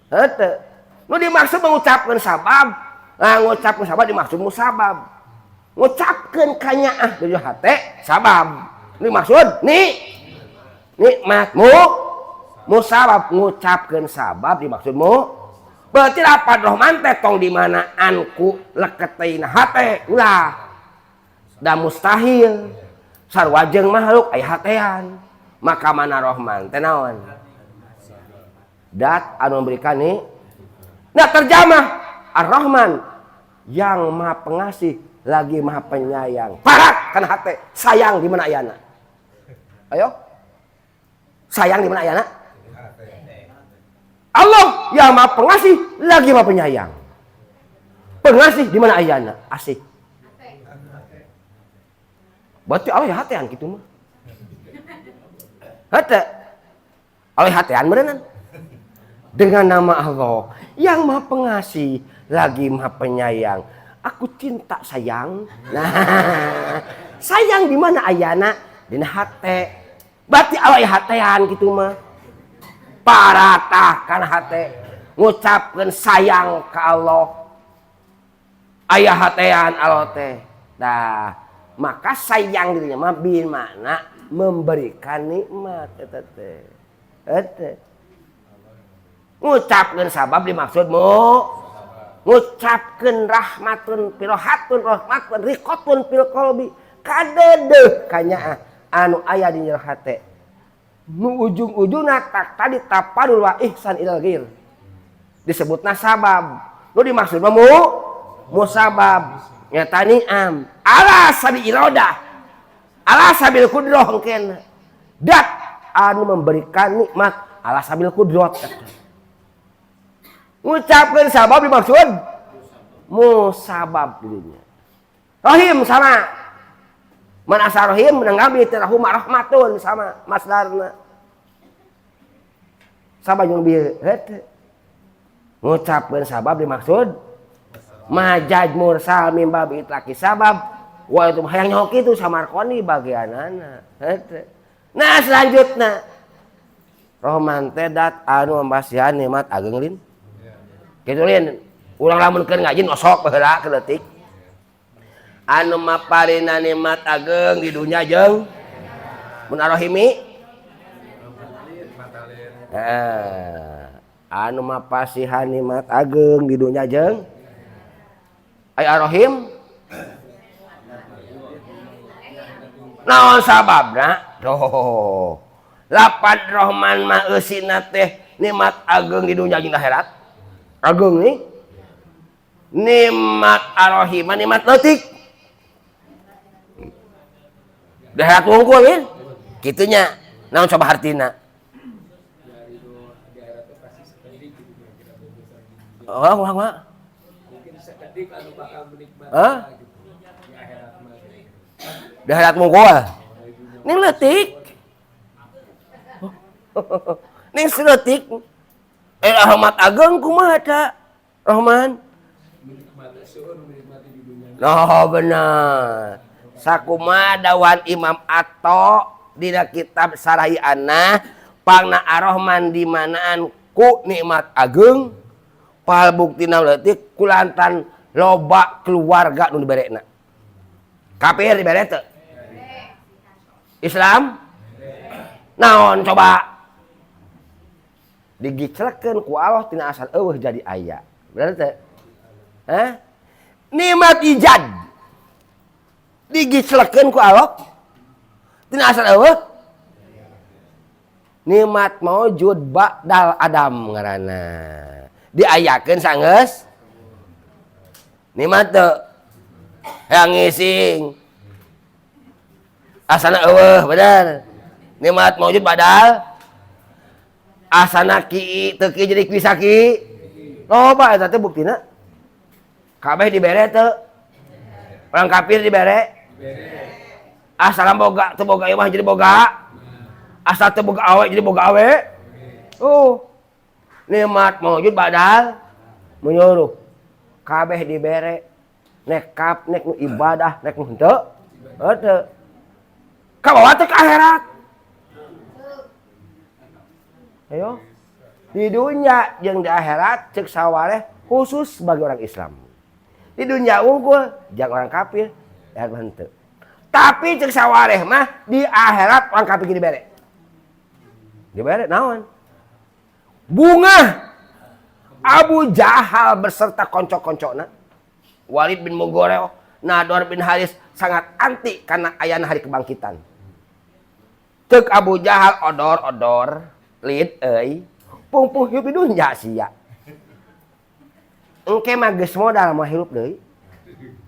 Heuh nu dimaksud mengucapkeun sabab, nah ngucapkeun sabab dimaksud musabab. Ngucapkeun kanyaah jajoha teh sabab. Nu dimaksud ni nikmat mu musabab ngucapkeun sabab dimaksud mu. Berarti lapan Rahman teh tong di manaan ku leketeina hate ulah. Da mustahil. Sarua jeung makhluk aya hatean. Maka mana Rahman teh naon? Dat anu memberikan ni. Nah terjemah Ar-Rahman yang Maha Pengasih lagi Maha Penyayang. Parak kana hate, sayang di mana ayana? Ayo. Sayang di mana ayana? Allah yang Maha Pengasih lagi Maha Penyayang. Pengasih di mana ayana? Asih. Berarti Allah ya hatean gitu mah. Hate. Oleh hatean berenang. Dengan nama Allah yang Maha Pengasih lagi Maha Penyayang. Aku cinta sayang. Nah, sayang di mana ayana? Dina hate. Berarti Allah hatean gitu mah. Paratah kana hate. Ngucapkeun sayang ka Allah. Aya hatean Allah teh. Nah, maka sayang dirinya mah bin makna memberikan nikmat eta teh. Eta. Ngucapkeun sabab dimaksud mu ngucapkeun rahmatun pirohatun rahmatun riqatun fil qalbi kadedeuh kanyaah anu aya di jero hate. Nu ujung-ujungna tak tadi tapadul wa ihsan ilal ghair. Disebutna sabab. Nu dimaksud mah mu musabab nyata ni'am ala sabi iradah ala sabil kudroh engken dat anu memberikan nikmat ala sabil kudrot. Ngucapkeun sabab dimaksud musabab dirinya. Rahim sama. Man asa rahim menanggapi terahum rahmatun sama masdarna. Sama jeung bieu heuh. Ngucapkeun sabab dimaksud majaz mursal mim bab itlaqi sabab wa itu hayang nyaho kitu Samarqandi bagianana. Heuh. Nah selanjutna Rahman teh dat anu mambasihan nikmat ageng lin. Kitu lin, urang lamun keur ngaji osok baheula keur leutik. Anu maparina nikmat ageng di dunya jeung mun arrohimi anu mapasihan nikmat ageng di dunya jeung ay arrohim naon sababna? Doh. Lapan Rahman mah eusina teh nikmat ageng di dunya jeung akhirat. Agung nih nikmat ar-Rahim nikmat leutik di akhirat wungkul kan kitunya naon coba hartina oh wah wah hah di akhirat wungkul ning leutik ning leutik rahmat ageng kumaha ta Rahman? Oh benar. Sakumaha dawan Imam Atto dina kitab Sarahi Anah pangna Ar-Rahman dimanaan ku nikmat ageng pal buktina leutik kulantan loba keluarga nu diberekna. Kafir dibere teu? Islam? Naon coba? Digiclekeun ku Allah tina asal eueuh jadi aya. Bener teu? Hah? Nikmat ijad. Digiclekeun ku Allah tina asal eueuh. Nikmat maujud ba'dal adam ngaranna. Diayakeun sanggeus nikmat teu? Hayang ngising. Asana eueuh bener. Nikmat maujud ba'dal asana ki teu ki jadi kisaki loba eta teh buktina kabeh dibere teu orang kafir dibere asal boga teu boga imah jadi boga asal teu boga awe jadi boga awe oh nikmat maujud badal menyuruh kabeh dibere nek kap nek nu ibadah nek nu henteu henteu kabawa teh ka akhirat. Ayo di dunia jeung di akhirat cek sawareh khusus bagi orang Islam. Di dunia unggul jeung orang kafir ya henteu. Tapi cek sawareh mah di akhirat orang kafir dibere. Dibere naon? Bunga Abu Jahal beserta konco-koncona Walid bin Mughirah, Nador bin Haris sangat anti karena ayana hari kebangkitan. Cek Abu Jahal odor-odor lid euy pungpuh hirup di dunya sia. Engke mah geus modal mah hirup deui.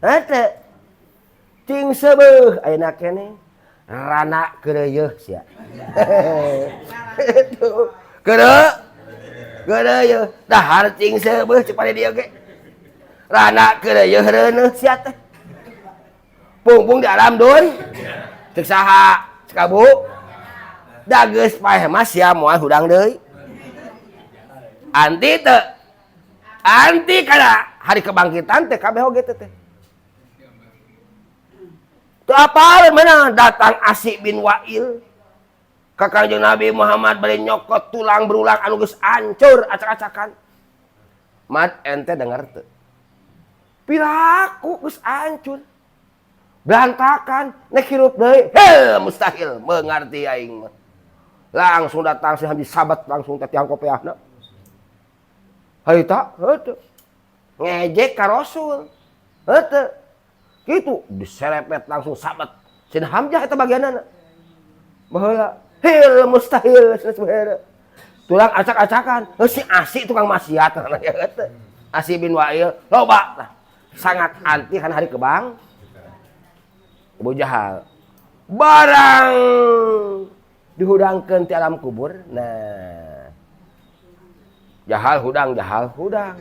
Henteu. Cing seubeuh ayeuna keneh rana keureuyeeh sia. Keureuyeeh dahar cing seubeuh cek pade dieu ge. Rana keureuyeeh reuneuh sia teh. Pungpung di alam dun. Cek saha? Cek Abu. Da geus paeh mah sia moal hudang deui. Anti teu? Anti kana hari kebangkitan teh kabeh oge teh. Teu apal mana datang Asi bin Wa'il ka Kangjeng Nabi Muhammad bari nyokot tulang berulang anu geus ancur acak-acakan. Mat, ente denger teu? Piraku geus ancur. Berantakan, nek hirup deui. Heh, mustahil mengerti aing mah. Langsung datang si Hamdi sabat langsung teh tiang kopeahna. Harita heuh ngejek ka Rasul. Heuh kitu diserepet langsung sabat. Sin Hamzah eta bagianana. Baheula hil mustahil cenah. Tulang acak-acakan. Heuh si Asi tukang maksiat heuh. Asi bin Wa'il loba lah. Sangat anti kan hari kebang. Abu Jahal. Barang dihudangkeun ti alam kubur. Nah. Jahal hudang, jahal hudang.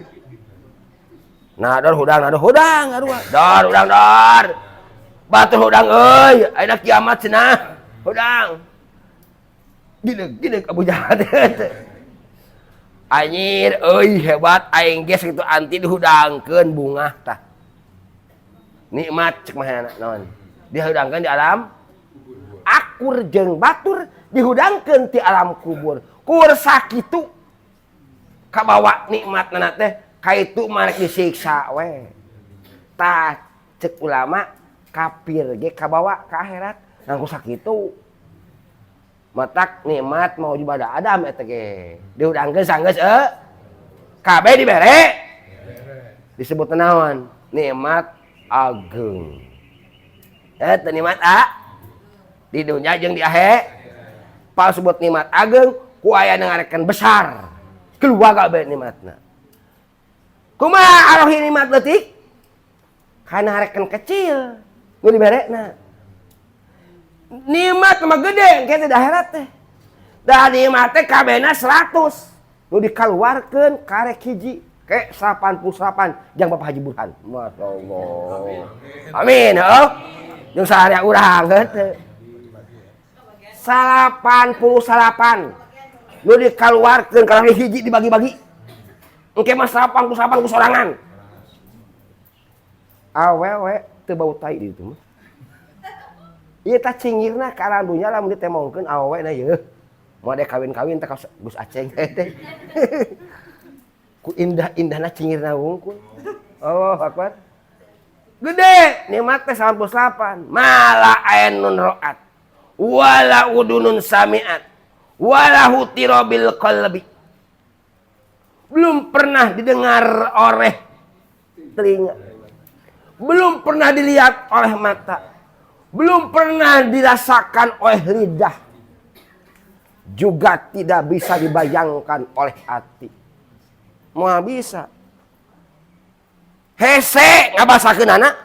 Nah, dor hudang, nah, dor hudang, aduh. Dor hudang, dor. Batur hudang euy, ayeuna kiamat cenah. Hudang. Gideg, gideg Abu Jahal teh. Anjir euy hebat aing geus kitu anti dihudangkeun bungah tah. Nikmat cek mah naon. Dihudangkeun di alam akur jeung batur dihudangkeun ti alam kubur. Kur sakitu kabawa nikmatna teh kaitu mah rek disiksa we. Tah cek ulama kafir ge kabawa ka akhirat ngan ku sakitu. Matak nikmat mau ibadah Adam eta ge. Dihudangkeun sanggeus kabeh dibere. Disebut naon? Nikmat ageng. Eta nikmat a di dunia jeung di akhir. Pal sebut nikmat ageng ku aya ngarekan besar. Keluarga bae nikmatna. Kumaha arohi nikmat leutik? Kana harekan kecil nu diberena. Nikmat mah gede engke teh di akhirat teh. Da nikmat teh kabehna 100. Nu dikaluarkeun karek hiji ke 88 jang Bapak Haji Burhan. Masya Allah. Amin, heuh. Jeung saharia urang heuh. 88 nu dikaluarkeun karek hiji dibagi-bagi. Engke mah 88 ku sorangan. Awewe teu bau tai di ditu mah. Ieu tah cingirna ka alam dunya lamun ditemongkeun awewe na yeuh. Moal dek kawin-kawin teh ka Gus Aceng teh. Ku indah-indahna cingirna wungkul. Allahu Akbar. Gede nikmat teh 88. Mala ainun ra'at. Wala udunun sami'at. Wala hutira bil qalbi. Belum pernah didengar oleh telinga. Belum pernah dilihat oleh mata. Belum pernah dirasakan oleh lidah. Juga tidak bisa dibayangkan oleh hati. Moal bisa. Hese ngabasakeun anak.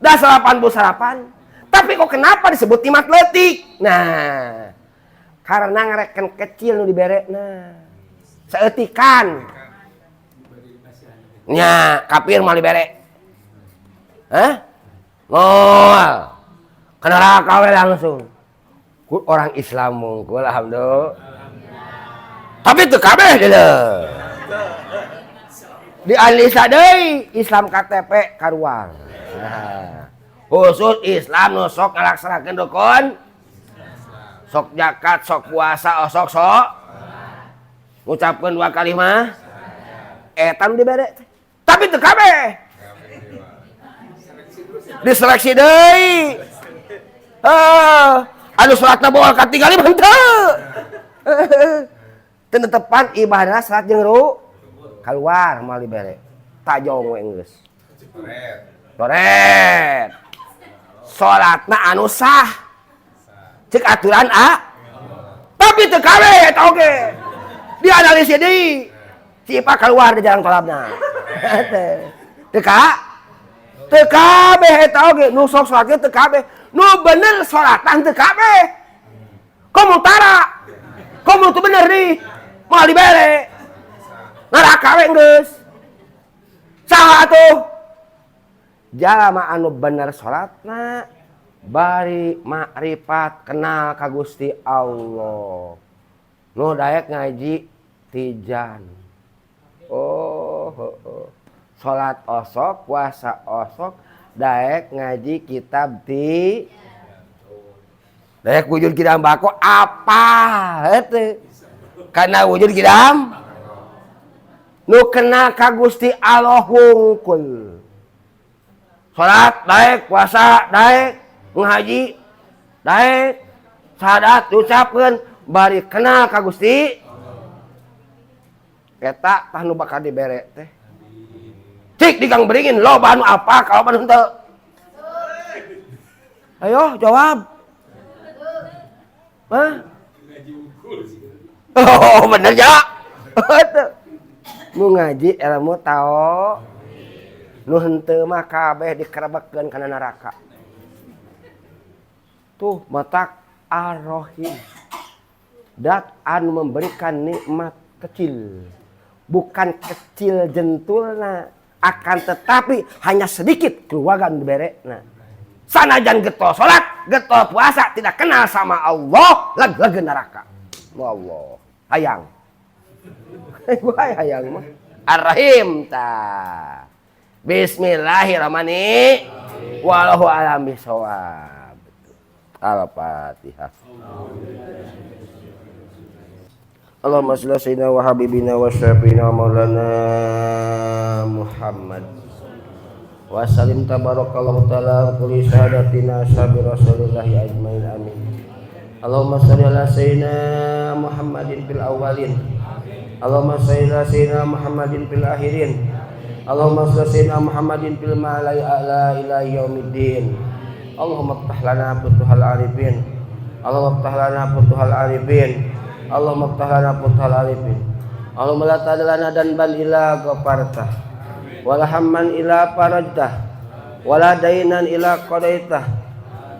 Dah 88. Tapi kok kenapa disebut nikmat leutik? Nah, karena ngareken kecil nu dibere. Nah, saeutikan. Nya, kafir moal dibere. Hah? Moal. Ke neraka we langsung. Ku orang Islam mungkul alhamdulillah. Tapi teu kabeh deuleu. Di analisa deui Islam KTP karuang. Nah, khusus Islam nu sok ngalaksanakeun rukun sok zakat, sok puasa, oh sok sok ngucapkeun dua kalimat eta nu dibere. Tapi teu kabeh. Diseleksi deui. Heuh, anu salatna boal katingali mah henteu. Teu netepan ibadah salat jeung ru keluar moal dibere. Tajong we geus. Coret. Salatna anu sah. Cek aturan a. Tapi teu kabeh eta oge. Dianalisis deui. Si Ipa keluar di jalan kolabna. Teu ka? Teu kabeh eta oge nu sok salat teu kabeh. Nu bener salatan teu kabeh. Komo tara. Komo teu bener nih. Moal dibere. Neraka we geus. Saha atuh? Jalma anu bener salatna, Bari makrifat kenal ka Gusti Allah. Nu daek ngaji tijan. Oh, oh. Salat osok, puasa osok, daek ngaji kitab ti. Daek wujud kidam bako apa heuteui. Karena wujud kidam nu kenal ka Gusti Allah wungkul. Salat daek, puasa daek, ngaji daek, syahadat diucapkeun bari kenal ka Gusti. Eta tah nu bakal dibere teh. Cik di Gang Beringin loba anu apa kalau anu henteu? Ayo jawab. Hah? Oh bener ya. Nu ngaji ilmu tao. Nu henteu mah kabeh dikerebekkeun kana neraka. Tuh matak Ar-Rahim. Dat anu memberikan nikmat kecil. Bukan kecil jentulna, akan tetapi hanya sedikit keluarga nu diberena. Sanajan getol salat, getol puasa, tidak kenal sama Allah, leg-legen neraka. Ya Allah, hayang. Gua hayang mah. Ar-Rahim ta. Bismillahirrahmanirrahim. Wallahu a'lam bishawab. Al-Fatihah. Allahumma sholli ala sayyidina wa habibina wa syafiina wa maulana Muhammad. Wa sallim tabarakallahu ta'ala kulli syahadatina ashabi rasulillahi ajmain amin. Allahumma sholli ala sayyidina Muhammadin fil awwalin. Allahumma sholli ala sayyidina Muhammadin fil akhirin. Allahumma sholli ala sayyidina Muhammadin fil malai a'la ila yaumiddin. Allahumma ftah lana futuhal arifin. Allahumma ftah lana futuhal arifin. Allahumma ftah lana futuhal arifin. Allahumma la tadlana danban ila ghafartah. Wala hamman ila farajtah. Wala dainan ila qadaitah.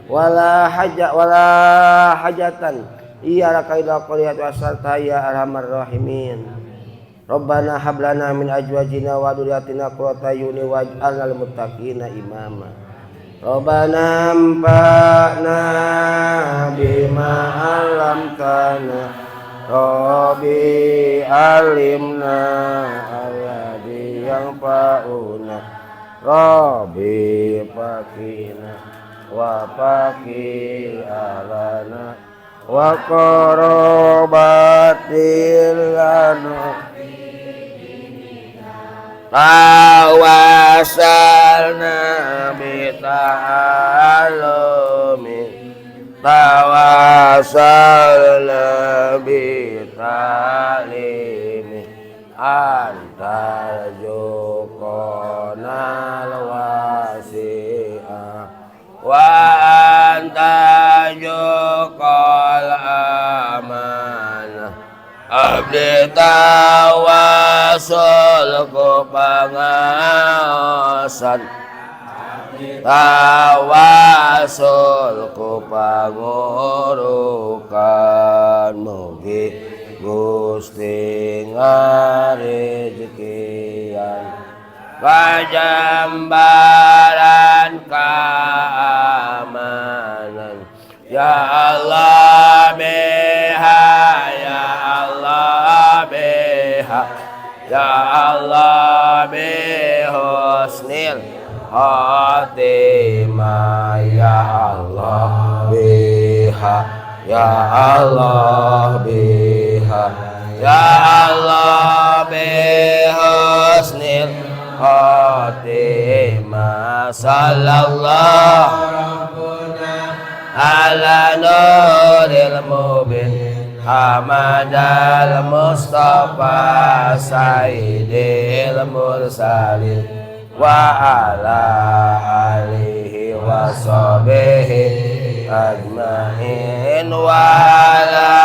Wala haja wala hajatan iya laka ila qadiyat wasarta ya arhamar rahimin. Rabbana hab lana min azwajina wa dzurriyyatina qurrata a'yun waj'alna lil muttaqina imama. Rabbana anfa'na bima 'allamtana. Rabbi alimna alladzi yanfa'una. Rabbi faqina wa faqi alana wa qarabatil lana. Tawasalna bi ta'alumi, tawasalna bi ta'limi, antal juqonal wasi'a wa anta juqal amanah. Abdi tawasul ku pangaosan, tawasul ku pangurukan, mugi Gusti ngarejekian kajambaran keamanan. Ya Allah biha, ya Allah biha, ya Allah bihusnil khatimah. Ya Allah biha, ya Allah biha, ya Allah bihusnil khatimah. Sallallahu ala nuril mubin Ahmadal Mustafa Sayyidil Mursalin wa ala alihi wa sahbihi ajmain wa ala